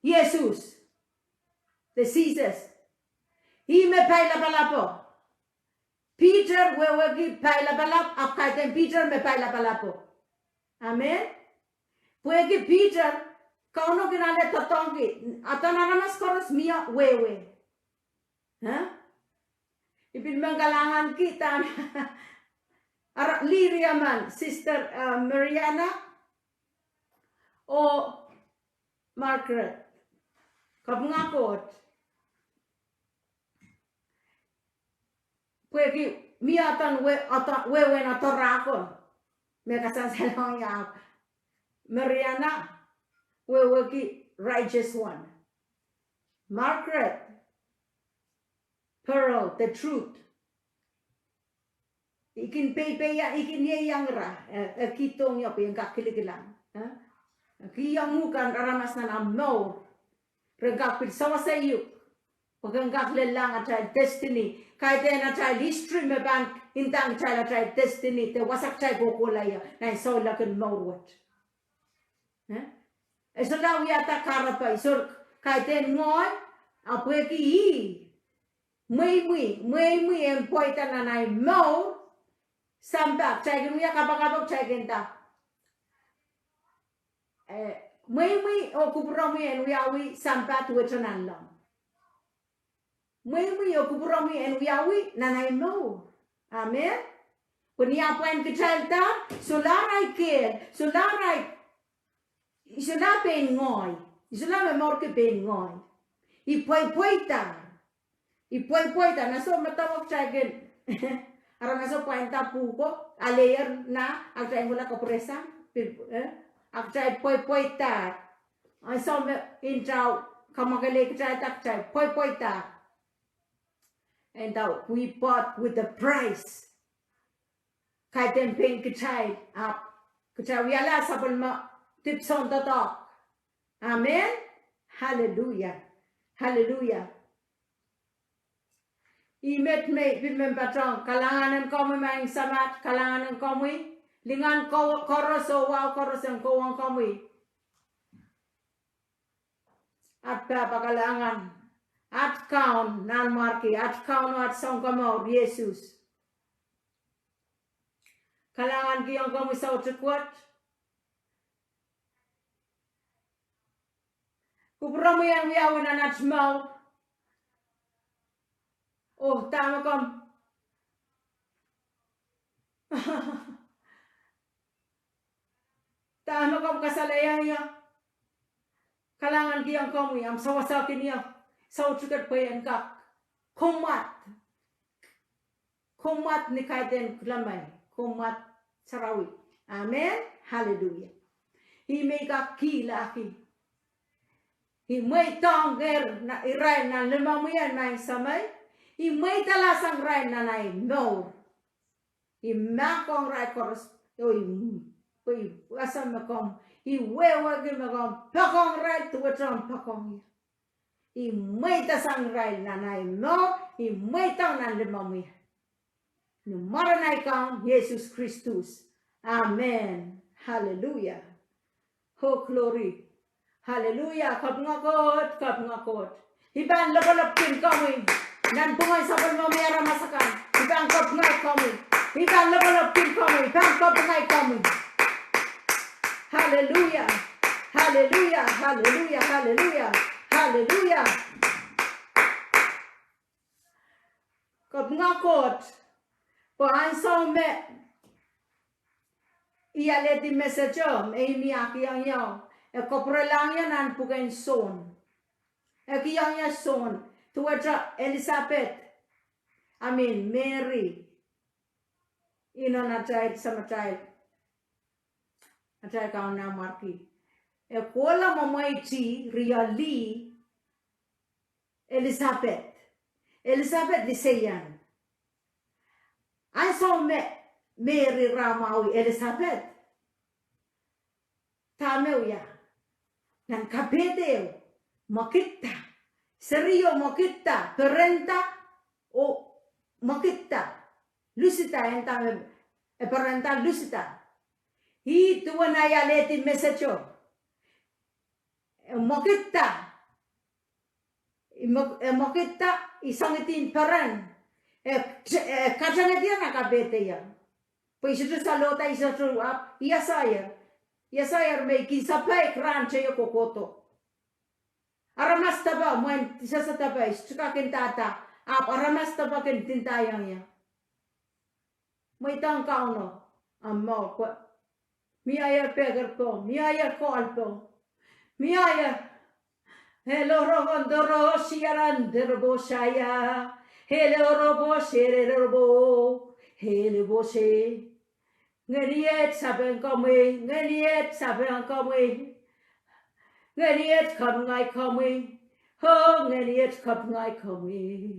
Sises. De Sises. Ih me pailapalapo. Peter wehwehki pailapalap, ahpw kaidehn Peter me pailapalapo. Amen. Pwehki Peter, Kauno kin ale doadoahngki, adan aramas koaros mie wehwe. Huh? I pil men kalahnganki dahn, ara, lihri emen, Sister, uh, Mariana, oh Margaret. Kapinga Koht. Pwehki mie adan we, adan wehwehn adan rahn ko. Me kasansalong ia. Mariana, wehwehki righteous one. Margaret, pearl, the truth. I kin peipeia, i kin ieiang ira, eh, eh, kihdohng ie pwe en kak kilikilang. Eh? Kihong uhk kan aramas nan omw mour. Ren kak pil sewese uhk. Pwe ken kak lellahng atail destiny. Kaidehn atail history me pahn indahng kitail atail destiny. De wasa kitail kohkohla ie. Nan souleng en mour wet. Eh? E solahr wiahda kahrepe, I solahr kaidehn ngehi, ahpw pwehki ih. Mweimwi, mweimwi en pweida nan ahi mour, sampah, kitail kin wia kapakap, kitail kin nda. Eh, mweimwi oh kupwuromwi en wiawi sampah duwehte nanleng. Mweimwi oh kupwuromwi en wiawi nan ahi mour. Amen. Pwe ni ah pwain kitailda, solahr ahi kehl, solahr ahi, I solahr pein ngehi. I solahr me mourki pein ngehi. I pweipweida. I pweipweida. Nan soh me dahme kitail kin. Ara nan soh pwainda pwuhko, aleier na, a kitail kohla kapwuresang, pil, eh? A kitail pweipweida. Nan soh me intao kamwakelei kitailda, kitail pweipweida. And uh, we bought with a price. Kaidehn pein kitail, ahpw kitail wiahla sapwellime dipwisoun doadoahk. Amen. Hallelujah. Hallelujah. I met me I pil men patohwan kalahngan en komwi maing Samat, kalahngan en komwi, lingan ko-, koaros oh wahu koaros en kohwong komwi. At pahpa kalahngan. At Kaun, Nanmwarki, at Kaun, at Sounkomour, Sises. Kalahngankihong komwi soutik wet. Kupwuromwi en wiawi nan at mour. Oh, dahme komw. Dahme komw kasalehiong ie. Kalahngankihong komwi, ahmw sewesehkin ie. Soutik wet pwe en kak kommwad. Kommwad ni kaidehn kilang, kommwad sarawi. Amen. Hallelujah. Ih me I kak kihlaki. I mweidohng irail nan limomwi en maing Semei. I mweidala sang irail nan ahi mour. I mahkohng irail koaros, oh, I, oh, I wasa me komw, I wehwehki me komw poakohng irail duwehte omw poakohng ie. I mweidasang irail nan ahi mour, I mweidong nan limomwi. Ni mwaren ahi Kaun Sises Kristus. Amen. Hallelujah. Oh, glory. Hallelujah. Kapinga Koht, kapinga Koht. I pahn lopalopkin komwi. Nanpwungen sapwellimomwi aramas akan. I pahn kapinga komwi. I pahn lopalopkin komwi. I pahn kapinga komwi. Hallelujah. Hallelujah. Hallelujah. Hallelujah. Hallelujah. Kapinga Koht, pwe ansou me I alehdi message o, me I mie kihong ie, e kapwurelahng ie nan pwuken Sohn. E kihong ie Sohn, duwehte Elisabeth, I mean, Mary, inon atail samatail, atail kaun Mary. E kohla mwomwehdi riei lih Elisabeth. Elisabeth liseian. Ansou me Mary rahn mwahu Elisabeth, dahme wia? Nan kapehde o, mwekidda. Serio mwekidda, perenda, oh mwekidda. Lusida, e nda me e perenda lusida. Ih duwen ahi alehdi message o. E mwekidda. I mwe-, e mwekidda, I sangete peren. E, e katengehdi nan kapehde o. Pwe I sohte salohda, I sohte, ahpw I eseier. I eseier me I kin sapeik rahn teio kohkohdo. Aramas depe, mwein I sehse depe, I sohte kak ndahda, ahpw aramas depe kin ndinda ie. Mweidohng Kauno, ahmw mour pwe mieier pekir pong, mieier koal pong, mieier. Helorokondoro siaran derebo saia, helorobo sererebo, helebo se. Ngeniet sapeng komwi, ngeniet sapeng komwi, ngeniet kapinga komwi, oh, ngeniet kapinga komwi.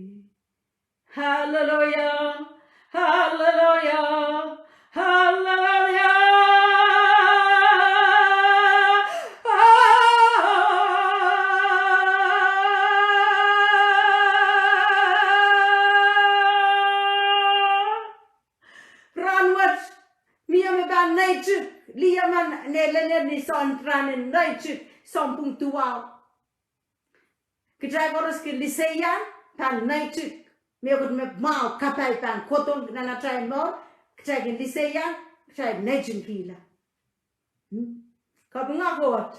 Hallelujah, hallelujah, hallelujah. Rahnwet, mie me pahn neitik, lih emen, neilene ni soahng rahn en neitik, soahng pwung duwau. Kitail koaros kin liseian, pahn neitik, mehkot me mwahu kapai pahn kohdohng nan atail mour, kitail kin liseian, kitail neitikihla. Hmm? Kapinga Koht.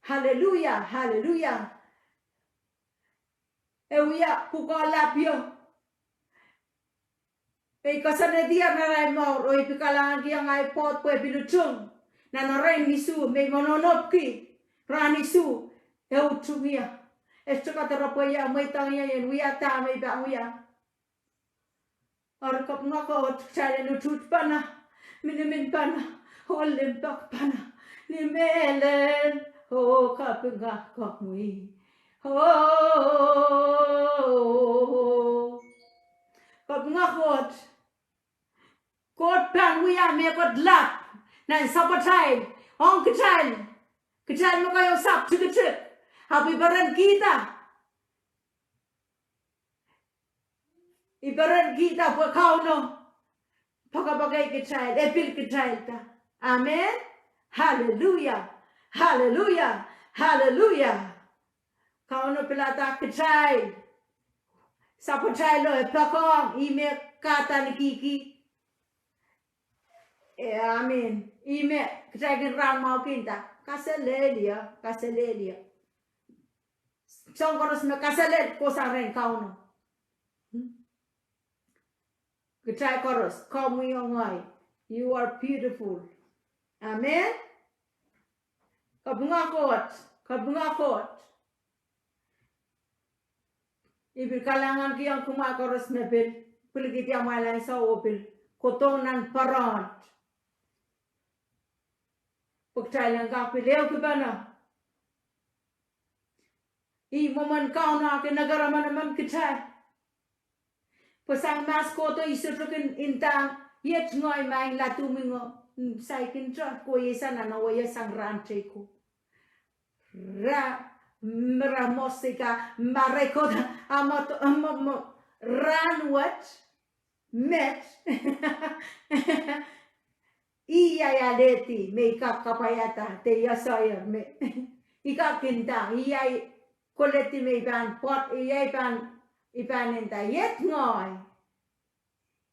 Hallelujah, hallelujah. E wia pwukoa lapio. E koasoanehdi nan ahi mour, oh I pil kalahnganki ahi pwoud pwe e pil utung. Nan erein isuh, me I mononohki, rahn isuh, e utung ie. E sohte kak doropwe ie, mweidohng ie en wia dahme I pahn wia. Eri kapinga Koht, kitail en utuht pana, minimin pana, oh limpoak pana, ni mehlel, oh kapinga komwi. Oh, kapinga Koht. Koht pahn wia mehkot lap nan sapwatail, ong kitail. Kitail me keieu sahpw tikitik. Ahpw I perenkihda. I perenkihda pwe Kauno poakepoake kitail, e pil kitailda. Amen. Hallelujah. Hallelujah. Hallelujah. Kauno pilada kitail. Sapwatail o e poakohng, ih me kahdanekihki. E, I mean, ih me kitail kin rahn mwahuki nda, kaselehlie, kaselehlie. Soahng koaros me kaselel kohsang rehn Kauno. Hmm? Kitail koaros, komwi oh ngehi, you are beautiful. Amen. Kapinga Koht, kapinga Koht. I pil kalahnganki ong kumwail koaros me pil pwilikihdi amwail ansou oh pil kohdohng nan poarohng. Pwe kitail en kak pil ehukipene. Ih mwomwen Kauno ah kin eker emenemen kitail. Pwe sang mahs kohdo I sohte kin ndahng Iet ngehi maing, ladumw ingo, mm, saikinte, kohieng sang nan awa sang rahn teiku. Ra, mm, ra mosika, ma rekod, a mo, mo, mo, rahn wet, met. Ih ahi alehdi me I kak kapwaiada, de I asair me I kak nda, ih ahi koledi me I pahn pwoat, ih ahi pahn, I pahn nda, iet ngehi.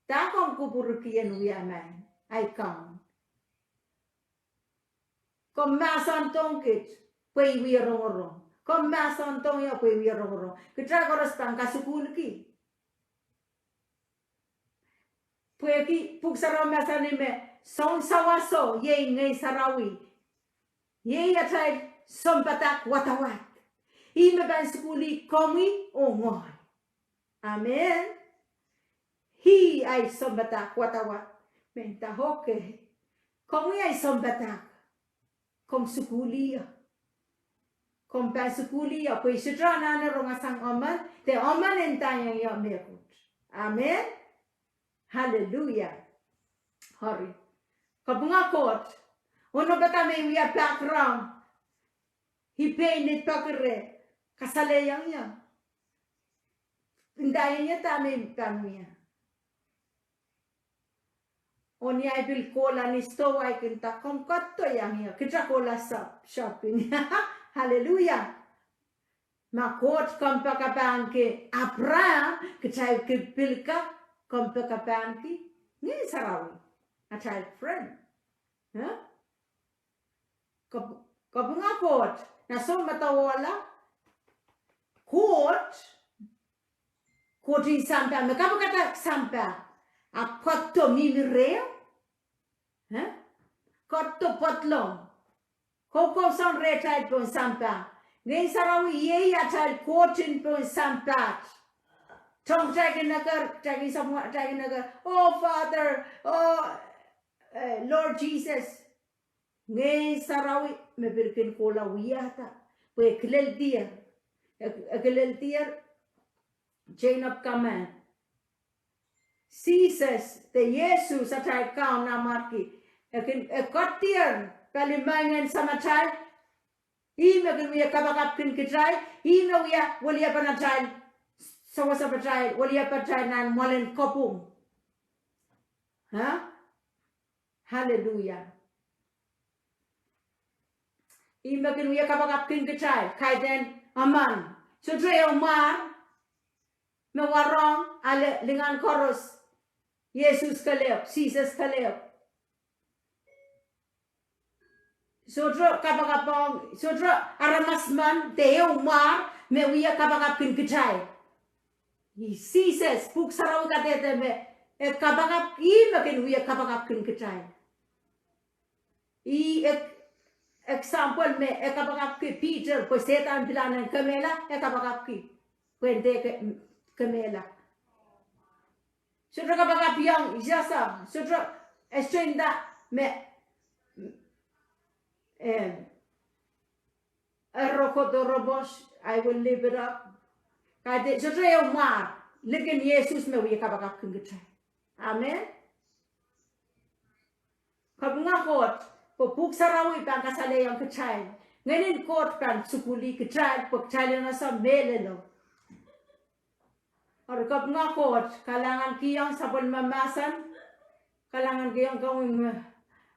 Dah komw kupwurki en wia maing, ahi Kaun? Komw mahsandohng kit pwe I wie rongorong. Komw mahsandohng ie pwe I wie rongorong. Kitail koaros pahn kasukuhlki. Pwehki Pwuhk Sarawi mahsanih me soun sawaso iei Ngehn Sarawi. Iei atail sounpadahk wadawad. Ih me pahn sukuhlih komwi oh ngehi. Amen. Ih ahi sounpadahk wadawad. Menda, okay. Komwi ahi sounpadahk. Komw sukuhlih ie. Komw pahn sukuhlih ie, pwe I sohte anahne rongasang emen, de emen en ndaiong ie mehkot. Amen. Hallelujah. Hori. Kapinga Koht. Onopada me I wia background. I pein nin pekire. Kasalehiong ie. Ndaiong ie dahme I pahn wia. Oh ni ahi pil kohla ni stowa, I kin nda komw ketido iang ie, kitail kohla sap, shopping. Hallelujah. Ma Koht kompoakepahnki Abraham, kitail kin pil kak kompoakepahnki Ngehn Sarawi, atail friend. Huh? Kap-, kapinga Koht, nan sounmadawohla, Koht, Koht en sampah, me kapikada sampah, ahpw ketido mihmi reh, eh? Ketido pedolong. Koukousoan rehtail pohn sampah. Ngehn Sarawi iei atail Koht en pohn sampah. Tohn kitail kin eker, kitail kin samwa, kitail kin eker, oh Father, oh, eh, Lord Jesus. Ngehn Sarawi me pil kin kohla wiahda. Pwe e kileldier. E, e kileldier chain of command. Sises, de Sises atail Kaun, nan Marki. E kin, e ketier pali mohngiong en Samatail. Ih me kin wia kapakapkin kitail. Ih me wia weliepen atail, sewesepatail, weliepatail nan mwoalen kopwung. Huh? Hallelujah. Ih me kin wia kapakapkin kitail, kaidehn emen. Sohte ehu mwar me warohng ale lingan koaros. Sises kelehpw, Sises kelehpw. Sohte kapakap ong, sohte aramas emen de ehu mwar me wia kapakapkin kitail. Ih Sises, Pwuhk Sarawi kadehde me, e kapakap, ih me kin wia kapakapkin kitail. Ih ek-, example me e kapakapki Peter, pwe Sehdan pilahn en kemehla, e kapakapki. Pwe en dehr ke-, kemehla. Sohte kapakap iang Sises, sohte, e sohte nda me, em, e roko doropwohs, I will lift it up. Kaidehn, sohte ehu mwar, likin Sises me wia kapakapkin kitail. Amen. Kapinga Koht, pwe Pwuhk Sarawi pahn kasalehiong kitail. Ngehnen Koht pahn sukuhlih kitail, pwe kitail en ese mehlelo. Eri kapinga Koht, kalahngankihong sapwellime mahsen, kalahngankihong komwi me,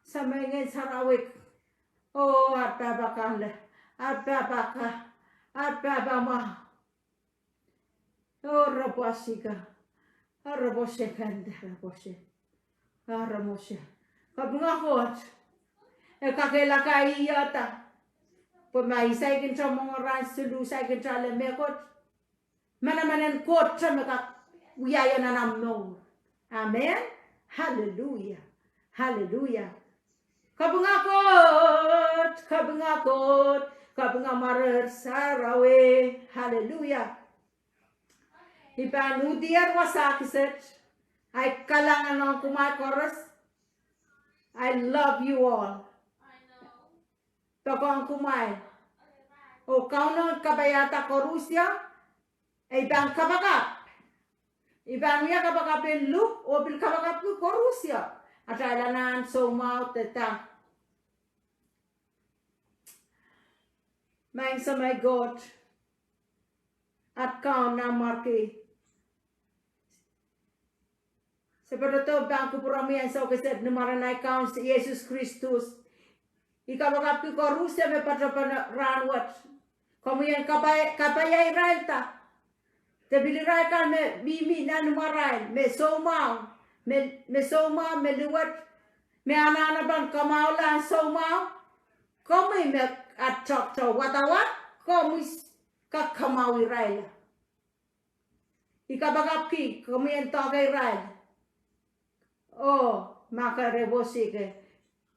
Sahm Ngehn Sarawi, oh, ar pahpa kan le, ar pahpa ka, ar pahpa mwahu. Oh, re pwasika, oh, re pwosehkante, re pwose, oh, re mose. Kapinga Koht, e kakehlaka ihte, pwe ma I saikinte mwenge rahn siluh, saikinte ale mehkot. Manaman en Koht me kak wiahiong nan omw mour. Amen. Hallelujah. Hallelujah. Kapinga Koht, kapinga Koht, kapinga Mwaren Sarawi. Hallelujah. I pahn uhdier wasa kiset. Ahi kalahngan ong kumwail koaros. I love you all. Poakohng kumwail. Oh Kauno kapaiada koarusie, e pahn kapakap. I pahn wia kapakap en Luk, oh pil kapakapki koaros ia. Atail anahn, soumwahu de dah. Maing Samei Koht, at Kaun Nanmwarki. Se patohdo pahn kupwuromwi ansou kiset ni mwaren ahi Kaun Sises Kristus. I kapakapki koaros ia me patohdo pahn rahnwet. Komwi en kapai-, kapaiairailda. De pil irail kan me mihmi nan imwarail, me soumwahu, me, me soumwahu, me luwet, me anahne pahn kamwahula soumwahu. Komwi me at tohto wadawad, komwi s-, kak kamwahu irail. I kapakapki, komwi en doakeirail. Oh, ma ke re wosike.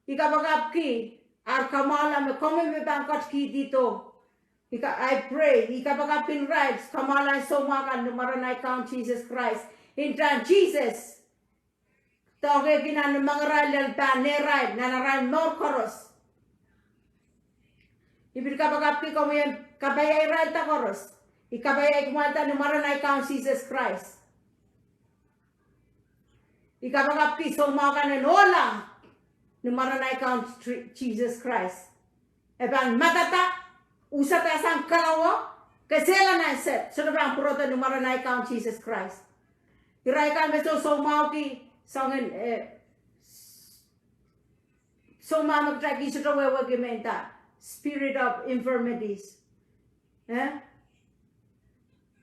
I kapakapki, ar kamwahula me komwi me pahn ketikihdo. I ka-, I pray, i kapakapkin irail, kamwahula soumwahu kan ni mwaren ahi Kaun Sises Krais. Intahn Sises. Doahkehki nan imwarail lel pahn nehrail, nan arail mour koaros. I pil kapakapki komwi en kapaiairailda koaros. I kapaiairailda ni mwaren ahi Kaun Sises Krais. I kapakapki soumwahu kan en ohla ni mwaren ahi Kaun Tri-, Sises Krais. E pahn madada, usadahsang kalawo, kesehla nan sehd, sohte pahn pwurodo ni mwaren ahi Kaun Sises Krais. Irail kan me soh soumwahuki, soangen, eh, soumwahu me kitail kis sohte wehwehki me nda spirit of infirmities. Eh?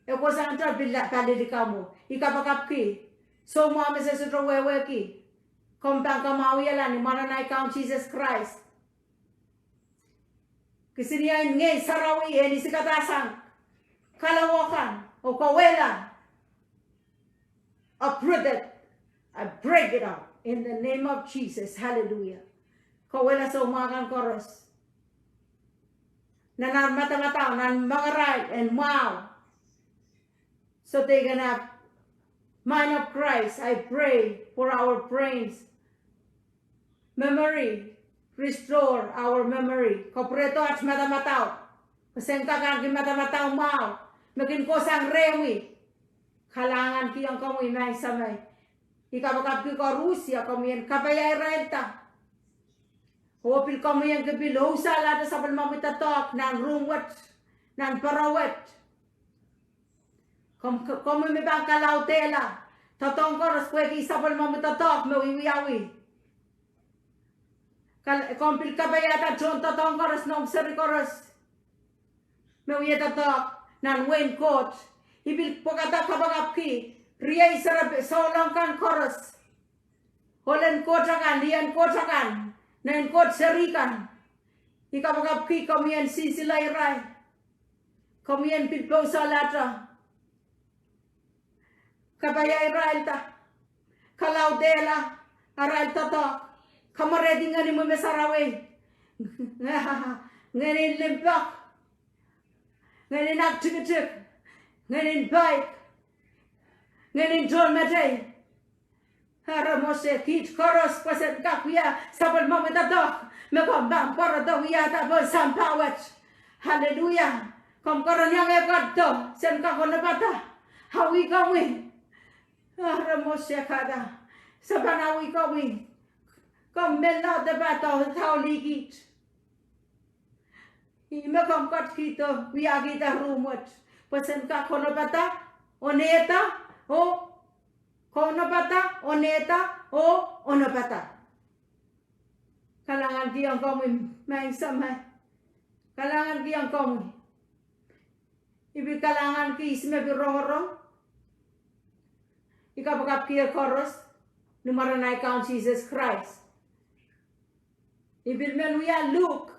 E kohsang te pil la-, pali likamw. I kapakapki. Soumwahu me se sohte wehwehki. Komw pahn kamwahuiala ni mwaren ahi Kaun Sises Krais. Kisiniei en Ngehn Sarawi en isikadahsang kalawo kan, oh kauwehla. Uprooted. I break it up in the name of Jesus. Hallelujah. Kauwehla soumwahu kan koaros. Nan ar madamadau, nan imwarail en mwahu. So they can have mind of Christ. I pray for our brains. Memory, restore our memory. Kapwurehdo at madamadau. Pwe sen kak ahneki madamadau mwahu. Me kin kohsang rehmwi. Kalahnganki ong komwi Maing Samei. I kapakapki koaros ia komwi en kapaiairailda. Oh pil komwi en kak pil ousalahte sapwellimomwi doadoahk nan room wet, nan pere wet. Komw, komwi me pahn kalaudehla doadoahk koaros pwehki sapwellimomwi doadoahk me wiwiawi. Kal-, komw pil kapaiada tohn doadoahk koaros, noumw seri koaros me wia doadoahk nan wehin Koht. I pil pwekada kapakapki riei seri souleng kan koaros. Ohlen Koht akan, lien Koht akan, nein Koht seri kan. I kapakapki komwi en sinsile irail. Komwi en pil pousalahte. Kapaiairailda. Kalaudehla arail doadoahk. Kamwerehdi ngehn en imwi me sarawi. Ngehn en limpoak. Ngehn en aktikitik. Ngehn en paip. Ngehn en tohnmetei. Ara mose kiht koaros pwe sen kak wia sapwellimomwi doadoahk me komw pahn pwarodo wiahda pohn sampah wet. Hallelujah. Komw keren iang ehukatdo, sen kak onopada. Awi komwi. Ara mose kada. Se pahn awi komwi. Komw men laud de pahn dau, daulih kiht. Ih me komw ketikihdo wiahkihda room wet. Pwe sen kak onopada, onehda, oh, kounopada, onehda, oh, onopada. Kalahnganki ong komwi Maing Samei. Kalahnganki ong komwi. I pil kalahnganki ihs me pil rongorong. I kapakapki koaros ni mwaren ahi Kaun Sises Krais. I pil men wia Luk.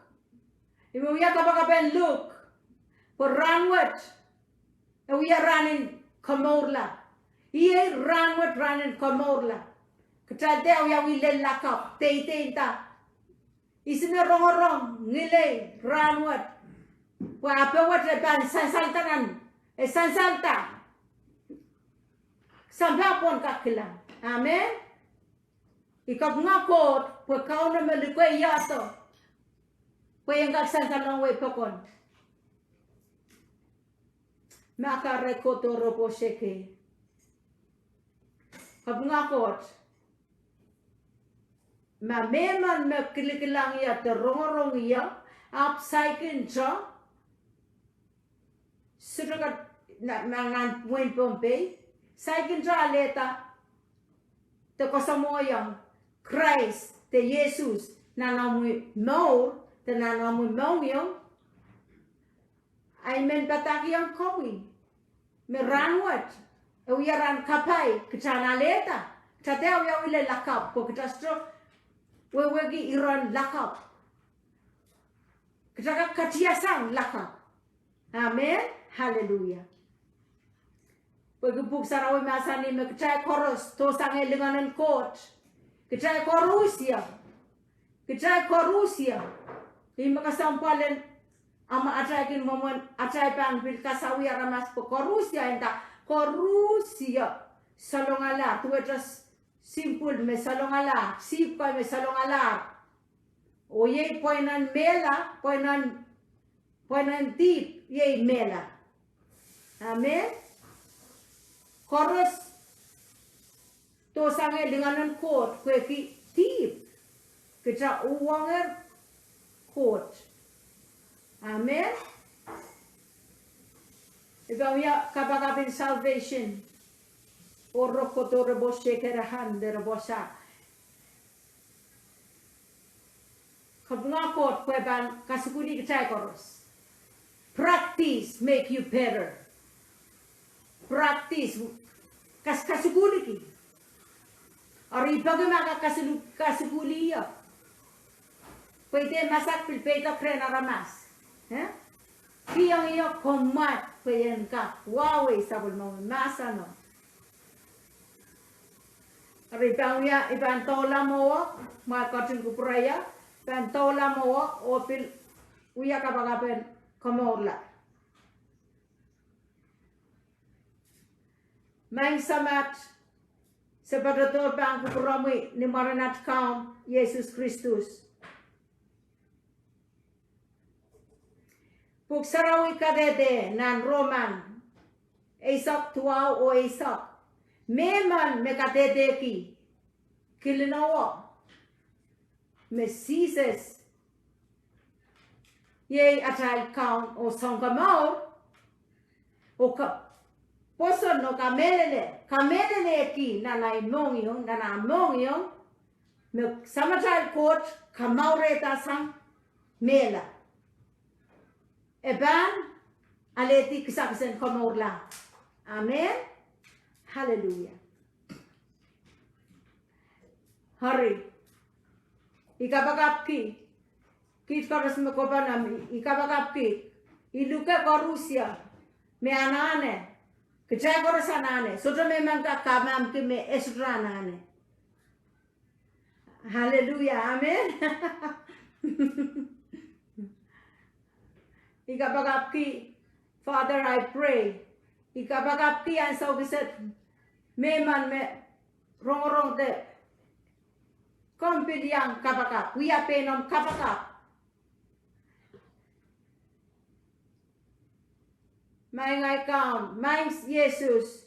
I men wia kapakapen Luk. Pwe rahnwet e wia rahn en komourla. Iei rahnwet rahn en komourla. Kitail dehr wiawi lel lakapw, deideinda. Ihs me rongorong, ngilei, rahnwet. Pwe ape wet e pahn sansalda nan, e sansalda. Sampah pwon kak kilang. Amen. I kapinga Koht, pwe Kauno me luke iahdo. Pwe en kak sansalong wei pokon. Makare koto robo seke. Kapinga Koht. Ma mehmen me kilikilang ie de rongorong ie, ahpw saikinte, sohte kat, na, na, nan wehin Pohnpei, saikinte alehda de koasoamwoiong Krais de Sises nan omwi mour de nan omwi mohngiong. Ahi men padahkihong komwi me rahnwet, e wia rahn kapai, kita en alehda, kita dehr wiawihla lakapw, pwe kita sohte wehwehki iren lakapw. Kita kak katiasang lakapw. Amen. Hallelujah. Pwehki Pwuhk Sarawi mahsanih me kitail koaros dohsangehr lingan en Koht. Kitail koarusie. Kitail koarusie. Ih me kesempwal en, a ma atail kin mwomwen, atail pahn pil kasawih aramas pwe koarusie, nda koarusie salongalahr, duwehte s-, simple me salongalahr, sihpw kei me salongalahr. Oh iei pweinen mehla, pweinen, pweinen dihp, iei mehla. Amen. Koaros dohsangehr lingan en Koht, pwehki dihp, kita uhwongehr Koht. Amen. I pahn wia kapakap en salvation. Oh rokoto repo sekerahan de reposa. Kapinga Koht pwe pahn kasukuhlih kitail koaros. Practice make you better. Practice, kas-, kasukuhliki. Eri peki ma ke kasukuhlih ie, pwe I dehr masak pil peidek rehn aramas. Eh? Kihong ie komwad pwe en kak wahwei sapwellimomwi mahseno. Eri I pahn wia, I pahn doula mwowe, ma ketin kupwurei ie, pahn doula mwowe, oh pil wia kapakap en komourla. Maing Samat, se patohdo pahn kupwuromwi ni mwaren at Kaun Sises Kristus. Pwuhk Sarawi kadehde nan Roman eisek duwau oh eisek, mehmen me kadehdehki kilinowo me Sises iei atail Kaun oh Sounkomour, oh ka-, pwoson oh kamehlele, kamehlelehki nan ahi mohngiong, nan ahi mohngiong, me Samatail Koht kamourehda sang mehla, e pahn alehdi kisakis en komourla. Amen. Hallelujah. Eri, I kapakapki kiht koaros me kohpene, I kapakapki, I luke koarusie me anahne, kitail koaros anahne, sohte mehmen kak kamahmki me e sohte anahne. Hallelujah, amen. I kapakapki, Father, I pray. I kapakapki ansou kiset, mehmen me rongorong de, komw pil iang kapakap, wia pein omw kapakap. Maing ahi Kaun, Maing Sises,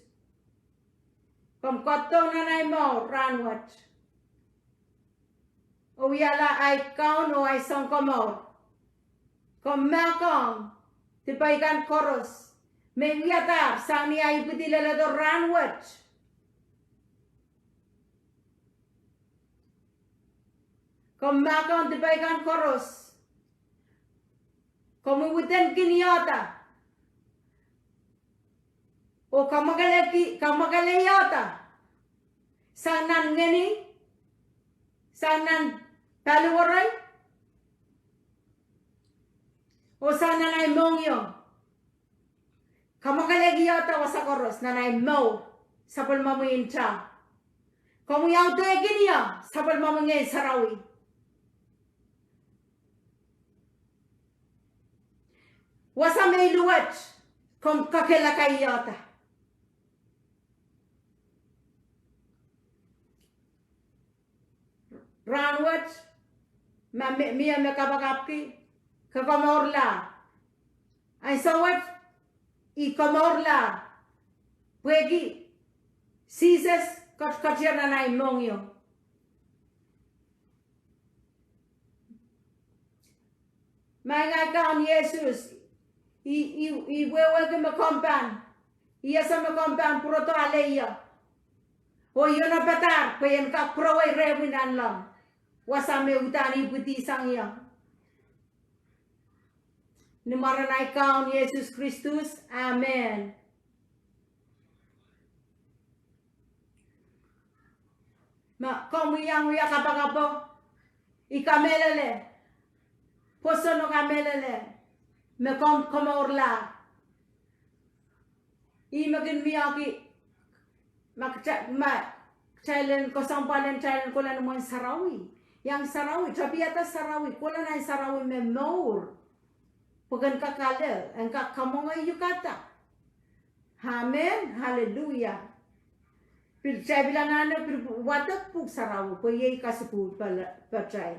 komw kohdo nan ahi mour rahnwet, oh wiahla ahi Kaun oh ahi Sounkomour. Komw mahkohng dipei kan koaros me I wiadahr sang ni ahi ipwidi leledo rahnwet. Komw mahkohng dipei kan koaros. Komw widen kihong ihte, oh kamwakele ki-, kamwakele ihte, sang nan ngeni, sang nan paliwerei, oh sang nan ahi mohngiong. Kamwakelehki ihte wasa koaros nan ahi mour, sapwellimomwi nta. Komwi audehkin ie, sapwellimomwi Ngehn Sarawi. Wasa me I luwet, komw kakehlaka ihte. Rahnwet, ma mie, mie me kapakapki, ke komourlahr. Ansou wet, I komourlahr. Pwehki Sises ketiket nan ei mohngiong. Maing Kaun Sises, I, I, I wehwehki me komw pahn, I ese me komw pahn pwurodo ale ie. Oh I onopadahr pwe I en kak pwurowei rehmwi nanleng. Wasa me udahn I pwidi sang ie. Ni mwaren ei Kaun Sises Kristus, amen. Ma komw iang wia kapakapo, I kamehlele, pwoson oh kamehlele, me komw komourla. Ih me kin mie ki, ma kita, ma kitail en kesempwal en kitail en kohla ni mwein sarawi. Iang sarawi, tapiada sarawi, kohla nan sarawi me mour. Pwe ken kak ale, en kak kamwenge uhkada. Amen, haleluia. Pil kitail pil anahne pil wadek pwuhk sarawi, pwe iei kasukuhl pahtail.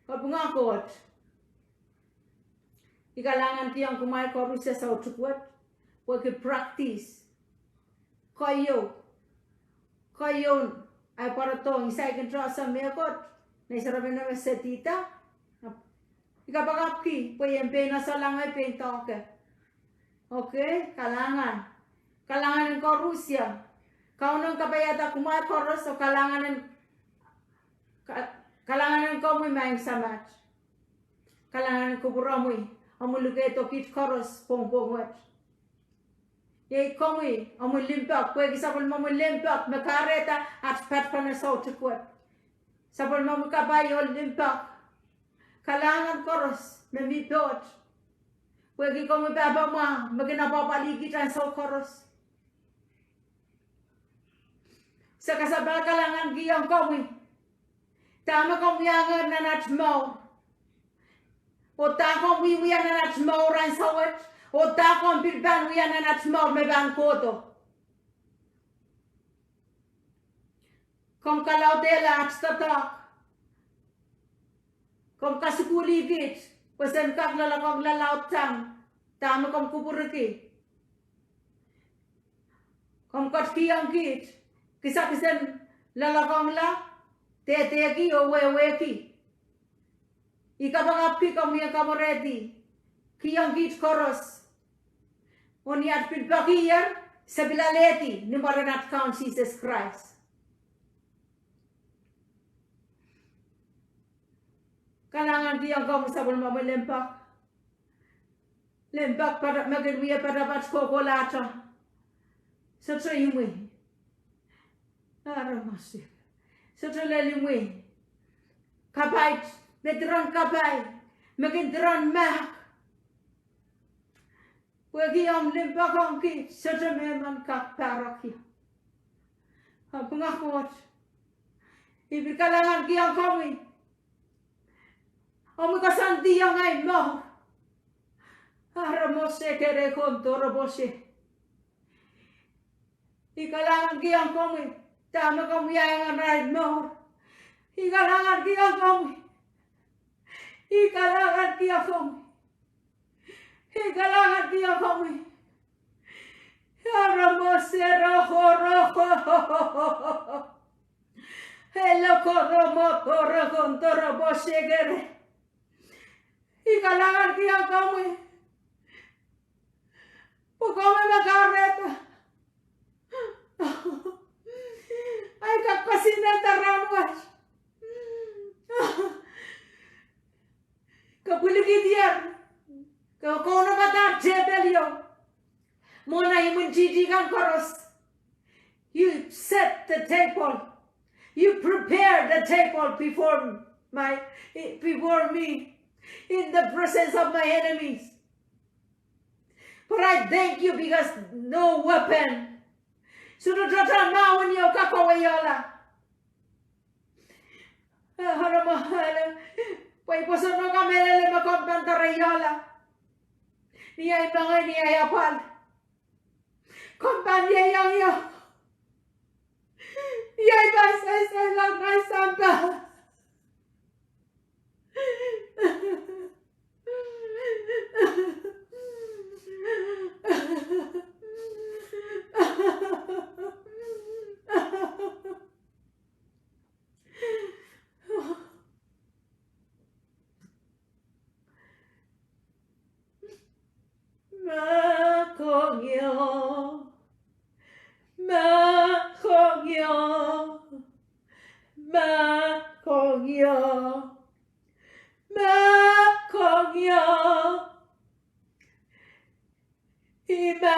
Kapinga Koht. I kalahngan kihong kumwail koaros soutik wet, pwehki practice. Keieu, keieu, ahi pwarodohng, I saikinte ese mehkot, nei serepein me sedihda. I kapakapki, pwe I en pein esehla ngehi pein doahke. Okay, kalahngan. Kalahngan en koaros ie. Kauno kapaiada kumwail koaros oh kalahngan en, ka-, kalahngan en komwi Maing Samat. Kalahngan en kupwuromwi, omwi lukehdo kiht koaros pwongpwong wet. Iei komwi, omwi limpoak, pwehki sapwellimomwi limpoak, me kahrehda at patpene soutik wet. Sapwellimomwi kapai oh limpoak. Kalahngan koaros, me mi poht. Pwehki komwi pahpa mwahu, me kin apwapwalih kiht ansou koaros. Se kasapahl kalahngan kihong komwi. Dahme komw iang nan at mour. Oh dah komw wiewia nan at mour ansou wet. Oh dah komw pil pahn wia nan at mour me pahn kohdo. Komw kalaudehla at doadoahk. Komw kasukuhlih kiht, pwe sen kak loalokongla laud tang, dahme komw kupwurki. Komw ketikihong kiht, kisakisen loalokongla, dehdehki oh wehwehki. I kapakapki komw iang kamwerehdi, kihong kiht koaros. Oh ni at pil poakier, se pil alehdi, ni mwaren at Kaun Sises Krais. Kalahngan kihong komwi sapwellimomwi limpoak. Limpoak pata-, me kin wie patapat kohkohlahte. Sohte imwi. Aramas. Sohte lel imwi. Kapai, me diren kapai. Me kin diren mahk. Pwehki omw limpoak ong kiht, sohte mehmen kak pahrek ie. Kapinga Koht. I pil kalahngan kihong komwi. Omwi koasoandiong ei mour. Aramasekere kondoropose. I kalahngan kihong komwi. Dahme komw iang nan ei mour. I kalahngan kihong komwi. I kalahngan kihong komwi. I kalahngan kihong komwi. Aramaseroko. Elokoromo porokondoropose kere. I kalahngan kihong komwi. Pwe komwi me kahrehda ahi kak kesihnenda rahnwet. Ke pwilikihdier. Ke kaunopada tepel ieu. Mwohn imwintihti kan koaros. You set the table. You prepare the table before my, before me in the presence of my enemies. But I thank you because no weapon. Sohte tohto mahwen ieu kak kaweiehla. Ahara mahara. Pwe I pwoson oh kamehlele me komw pahn doareiehla. Ni ei mohngiong, ni ei apwal. Komw pahn ieiang ie. Iei pahn sehsehla nan sampah. Ia, ma kong ia, I ma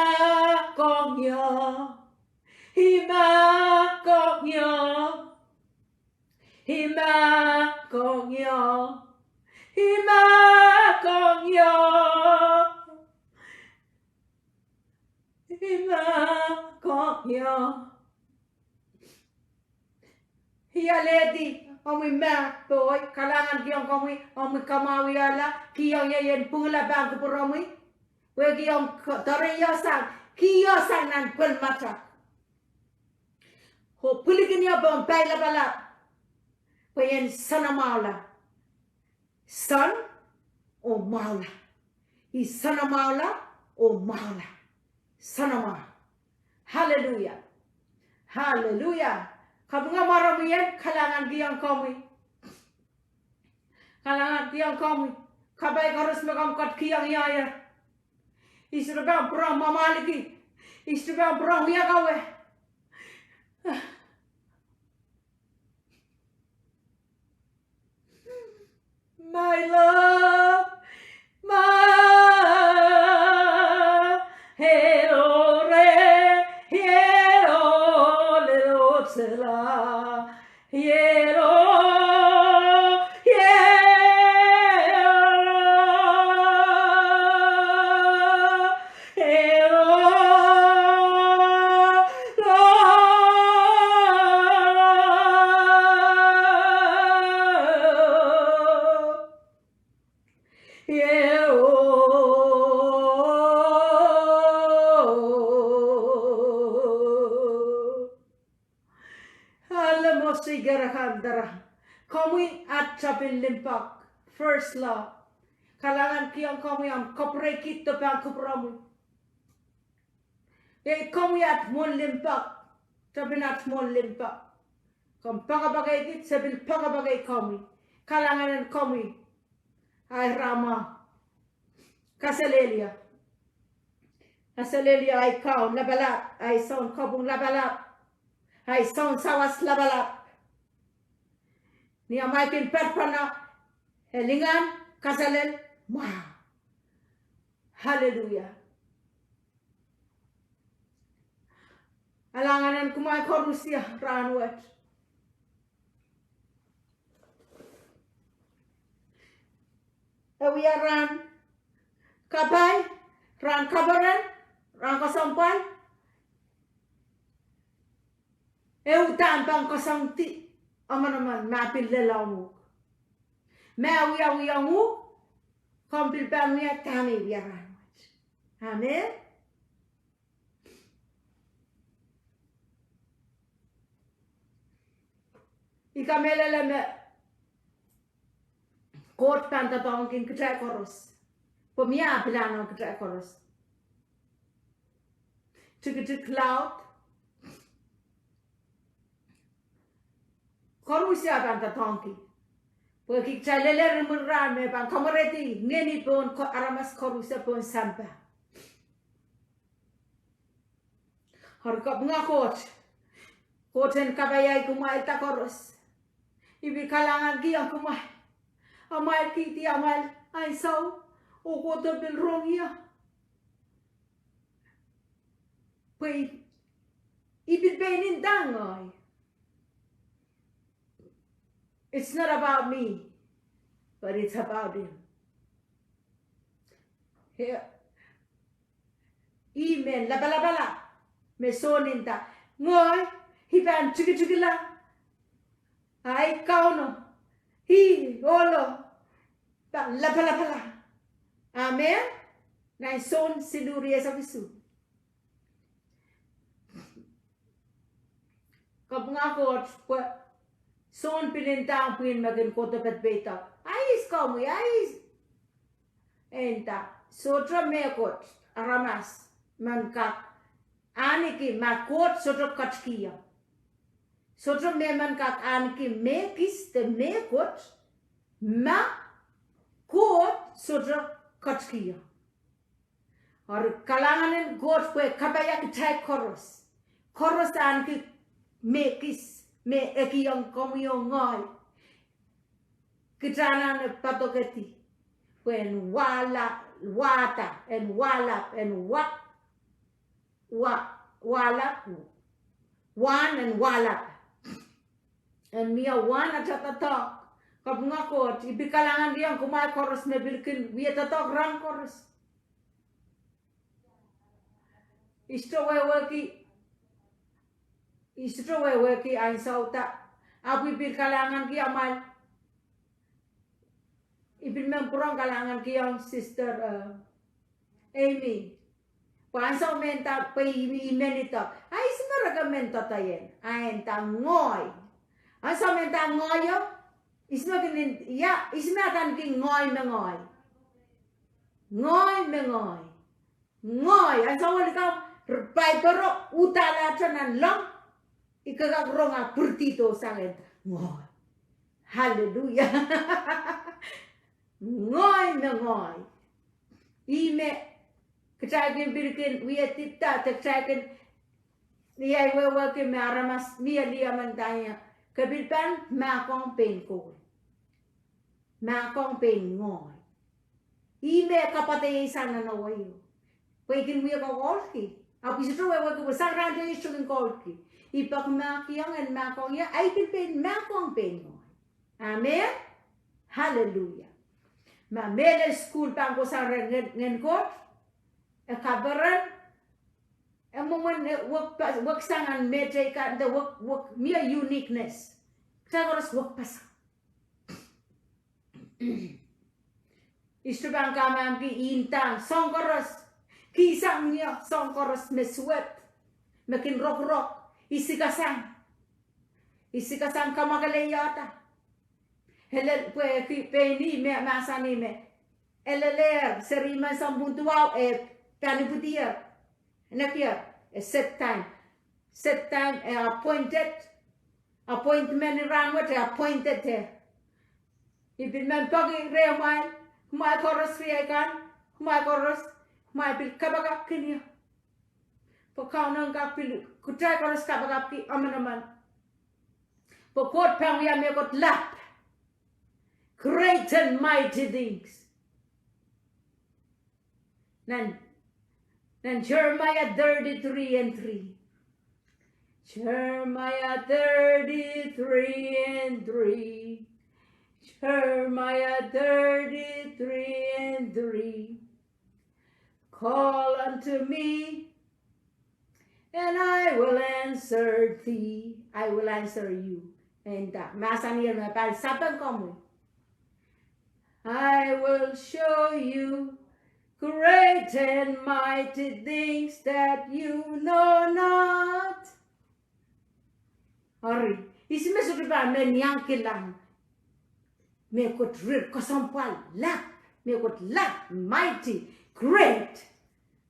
kong ia, I ma kong ia, I ma kong ia, I ma kong ia, I ma kong ia. Ia lehdi, omwi ma poi, kalahngan kihong komwi, omwi kamwahwihala, kihong ie ien pwungla pahn kupwuromwi, pwehki omw k-, doareiosang, kihosang nan pwel matak. Oh pwilikihdi ie pohn pai lapalap, pwe ien soanamwahula. Soan oh mwahula. I soanamwahula oh mwahula. Soanamwahu. Hallelujah. Hallelujah. Kapinga mwaromwi en, kalahngan kihong komwi. Kalahngan kihong komwi. Kapai koaros me komw ketikihong ie. I sohte pahn pwurehng mwamwahliki. I sohte pahn pwurehng wia kawe. My love, my hello, re, hello, le, lo, se, la, hello, hello. Ale mosi karakan dara. Komwi at tepin limpoak. First love. Kalahngan kihong komwi, omw kapwurehki tepin kupwuromwi. Iei komwi at mwohn limpoak. Tepin at mwohn limpoak. Komw poakepoakehki, se pil poakepokei komwi. Kalahngan en komwi. Ahi rahn mwahu. Kaselehlie. Kaselehlie ahi Kaun lapalap, ahi Soun kopwung lapalap, ahi Soun sawas lapalap. Ni amwail kin patpene, e lingan, kaselel, mwahu. Hallelujah. Kalahngan en kumwail koaros ie rahnwet. E wia rahn kapai, rahn kaperen, rahn kesempwal. E uhdahn pahn koasoandi emenemen ma pil lelohng uhk. Ma wiawihong uhk, komw pil pahn wia dahme I wia rahnwet. Amen. I kamehlele me Koht pahn doadoahngki kitail koaros. Pwe mie pilahn ong kitail koaros. Tikitik laud. Koaros e pahn doadoahngki. Pwe kitail lel eri mwurin rahn me pahn kamwerehdi ngehni pohn ko-, aramas koaros pohn sampah. Eri kapinga Koht. Koht en kapaiahi kumwail da koaros. I pil kalahngan kihong kumwail. Amwail kihdi amwail ansou oh kohdo pil rong ie. Pwe I pil pein inda ngehi. It's not about me, but it's about him. He, ih mehn lapalapala me sohte inda. Ngehi, I pahn tikitikla. Ahi Kauno, ih ohlo pahn lapalapala. Amen. Nan Sohn siluh rieisek isuh. Kapinga Koht pwe sohte pil inda pwihn me kin kohdo ped peidek. Ahpw komwi, ahpw inda, sohte mehkot aramas men kak ahneki ma Koht sohte ketikihong. Sohte me men kak ahneki mehkis de mehkot ma Koht sohte ketikihong. Eri kalahngan en Koht pwe kapaia kitail koaros. Koaros ahneki mehkis me e kihong komwi oh ngehi. Kitail anahne padokedi. Pwe en wahla, wahda, en wahlap, en wa, wa, wahlap, wahn en wahlap. En mie wahn atail doadoahk. Kapinga Koht, I pil kalahngankihong kumwail koaros me pil kin wia doadoahk rahn koaros. I sohte wehwehki, I sohte wehwehki ansou da, ahpw I pil kalahngankihong amwail. I pil men pwurehng kalahngankihong Sister, eh, Amy. Pwe ansou me nda pwe I, I men idek. A I sohte recommend doadoahk ien. A e nda ngehi. Ansou me nda ngehi o, I sohte kin, ia, I sohte adaneki ngehi me ngehi. Ngehi me ngehi. Ngehi, ansou likamw, Paipel ro, uhdahla nan leng, I kak rong a pwuridi sang en ngehi. Hallelujah. Ngehi me ngehi. Ih me kitail kin pil kin wia dipda, de kitail kin, ia I wehwehki me aramas mie lih emen nda ia, ke pil pahn mahkohng pein kowe. Mahkohng pein ngehi. Ih me kapwaiada sang nan wai o. Pwe I kin wia kokoulki. Ahpw I sohte wehwehki pwe sang rahn teis I sohte kin koulki. I pahn mahkohng en mahkohng ia, a I pil pein mahkohng pein ngehi. Amen. Hallelujah. Ma mehlel sukuhl pahn kohsang rehn Ngehn, Ngehn Koht, e kaperen, e mwomwen, e wek pa-, weksang nan mehteikan de wek, wek mie uniqueness. Kitail koaros wekpeseng. I sohte pahn kamahmki I nda soahng koaros, kihsang mie soahng koaros me suwed, me kin rokorok, I sikasang. I sikasang kamwakeleiada. Ele pwehki pein ih me mahsanih me, e lelehr, seri emen sounpwong duwau, e pahn ipwidier. Nekier, e set time. Set time, e appointed. Appointment en rahn wet, e appointed e. I pil men peki rehmwail, kumwail koaros riei kan, kumwail koaros, kumwail pil kapakapki ie. Pwe Kauno kak pil, kitail koaros kapakapki emenemen. Pwe Koht pahn wia mehkot lap. Great and mighty things. Nan, nan Jeremiah thirty-three and three. Jeremiah thirty-three and three. Jeremiah thirty-three and three. Call unto me, and I will answer thee. I will answer you. And, uh, mahsanih me pahn sapeng komwi. I will show you great and mighty things that you know not. Eri, ihs me sohte pahn men iang kilang mehkot rir kesempwal lap, mehkot lap, mighty, great.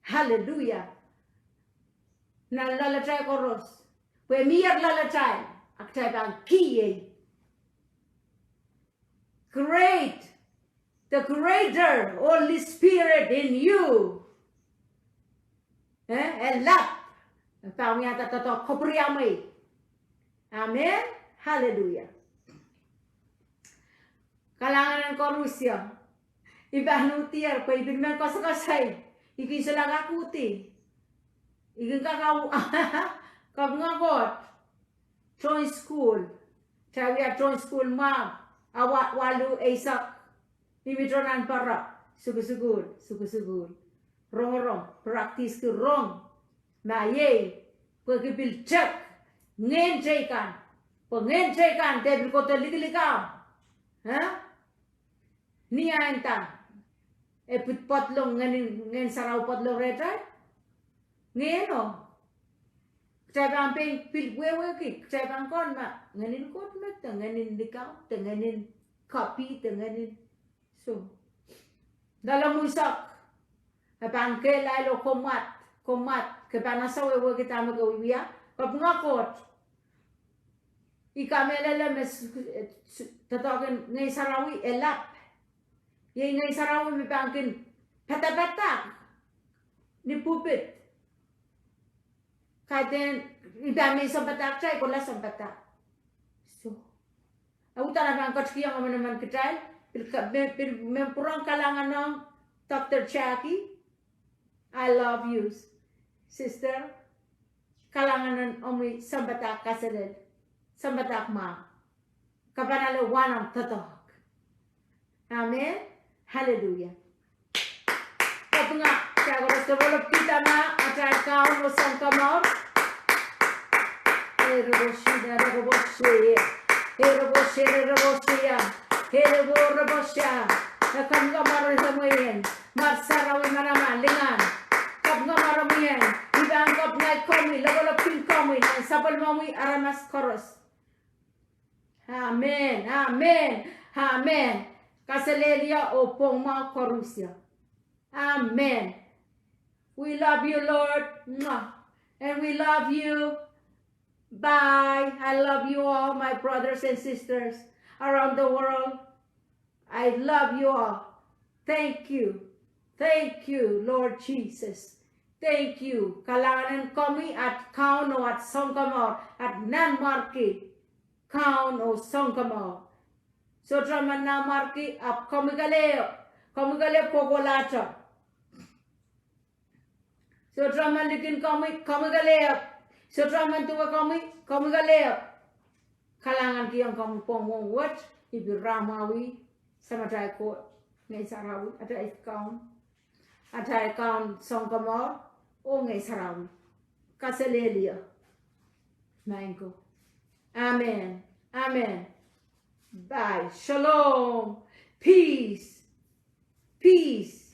Hallelujah. Nan loalatail koaros. Pwe mie loalatail, a kitail pahn kiei. Great, the greater Holy Spirit in you. Eh, e lap, pahn wiahda doadoahk kapwuriamwei. Amen. Hallelujah. Kalahngan en koarusie. I pahn uhdier pwe I pil men koasokoasoi. I kin solahr kak uhdi. I kin kak, kapinga Koht. Tohn sukuhl. Kitail wia tohn sukuhl mwahu. Awa waluh eisek. I mi tohn nan para. Sukusukuhl, sukusukuhl. Rongorong, practice ki rong. Ma iei, pwehki pil tek, ngehn teikan. Pwe ngehn teikan, de pil kohdo likilikau. Eh? Ni ahnda, e pid pedolong ngehn, Ngehn Sarawi pedolong rehtail? Ngehno. Kitail pahn pein pil wehwehki, kitail pahn kohn ma, ngehnin Koht me, de ngehnin likau, de ngehnin kapi, de ngehnin, so. Loalomw unsek, e pahn kehlail oh komwad, komwad, ke pahn ese wehwehki dahme ke wiewia, kapinga Koht. I kamehlele me s-, s-, doadoahk en Ngehn Sarawi e lap. Iei Ngehn Sarawi me pahn kin padapadahk ni pulpit. Kaidehn, I pahn men sounpadahk, kitail kohla sounpadahk. So, a Dahme pahn ketikihong emenemen kitail, pil ka-, me-, pil men pwurehng kalahngan ong Doctor Jackie. I love you, sister. Kalahngan en omwi sounpadahk kaselel, sounpadahk mwahu. Ke pahn ale wahn omw doadoahk. Amen. Hallelujah. Kapinga, kitail koaros develop kihda ma atail Kaun oh Sounkomour. Ereposhida, ereposhie, ereposhie, ereposhia, erepo, ereposhia. E kapinga mwaren mwein, mwar sarawi, manaman, lingan. Kapinga mwaren mwein, I pahn kapinga komwi, lokolok kin komwi, nan sapwellimomwi aramas koaros. Amen, amen, amen. Kaselehlie oh pwong mwahu koarusie. Amen. We love you, Lord. Mwah. And we love you. Bye. I love you all, my brothers and sisters around the world. I love you all. Thank you. Thank you, Lord Jesus. Thank you. Kalahngan en komwi at Kaun oh at Sounkomour, at Nanmwarki Kaun oh Sounkomour. Sohte men nanmwarki, ahpw komwi kelehpw, komwi kelehpw kohkohlahte. Sohte men likin komwi, komwi kelehpw. Sohte men duwe komwi, komwi kelehpw. Kalahngankihong komwi pwongwong wet, I pil rahn mwahu, Samatail Koht, Ngehn Sarawi, atail Kaun, atail Kaun Sounkomour, oh Ngehn Sarawi. Kaselehlie. Maing ko. Amen. Amen. Bye. Shalom. Peace. Peace.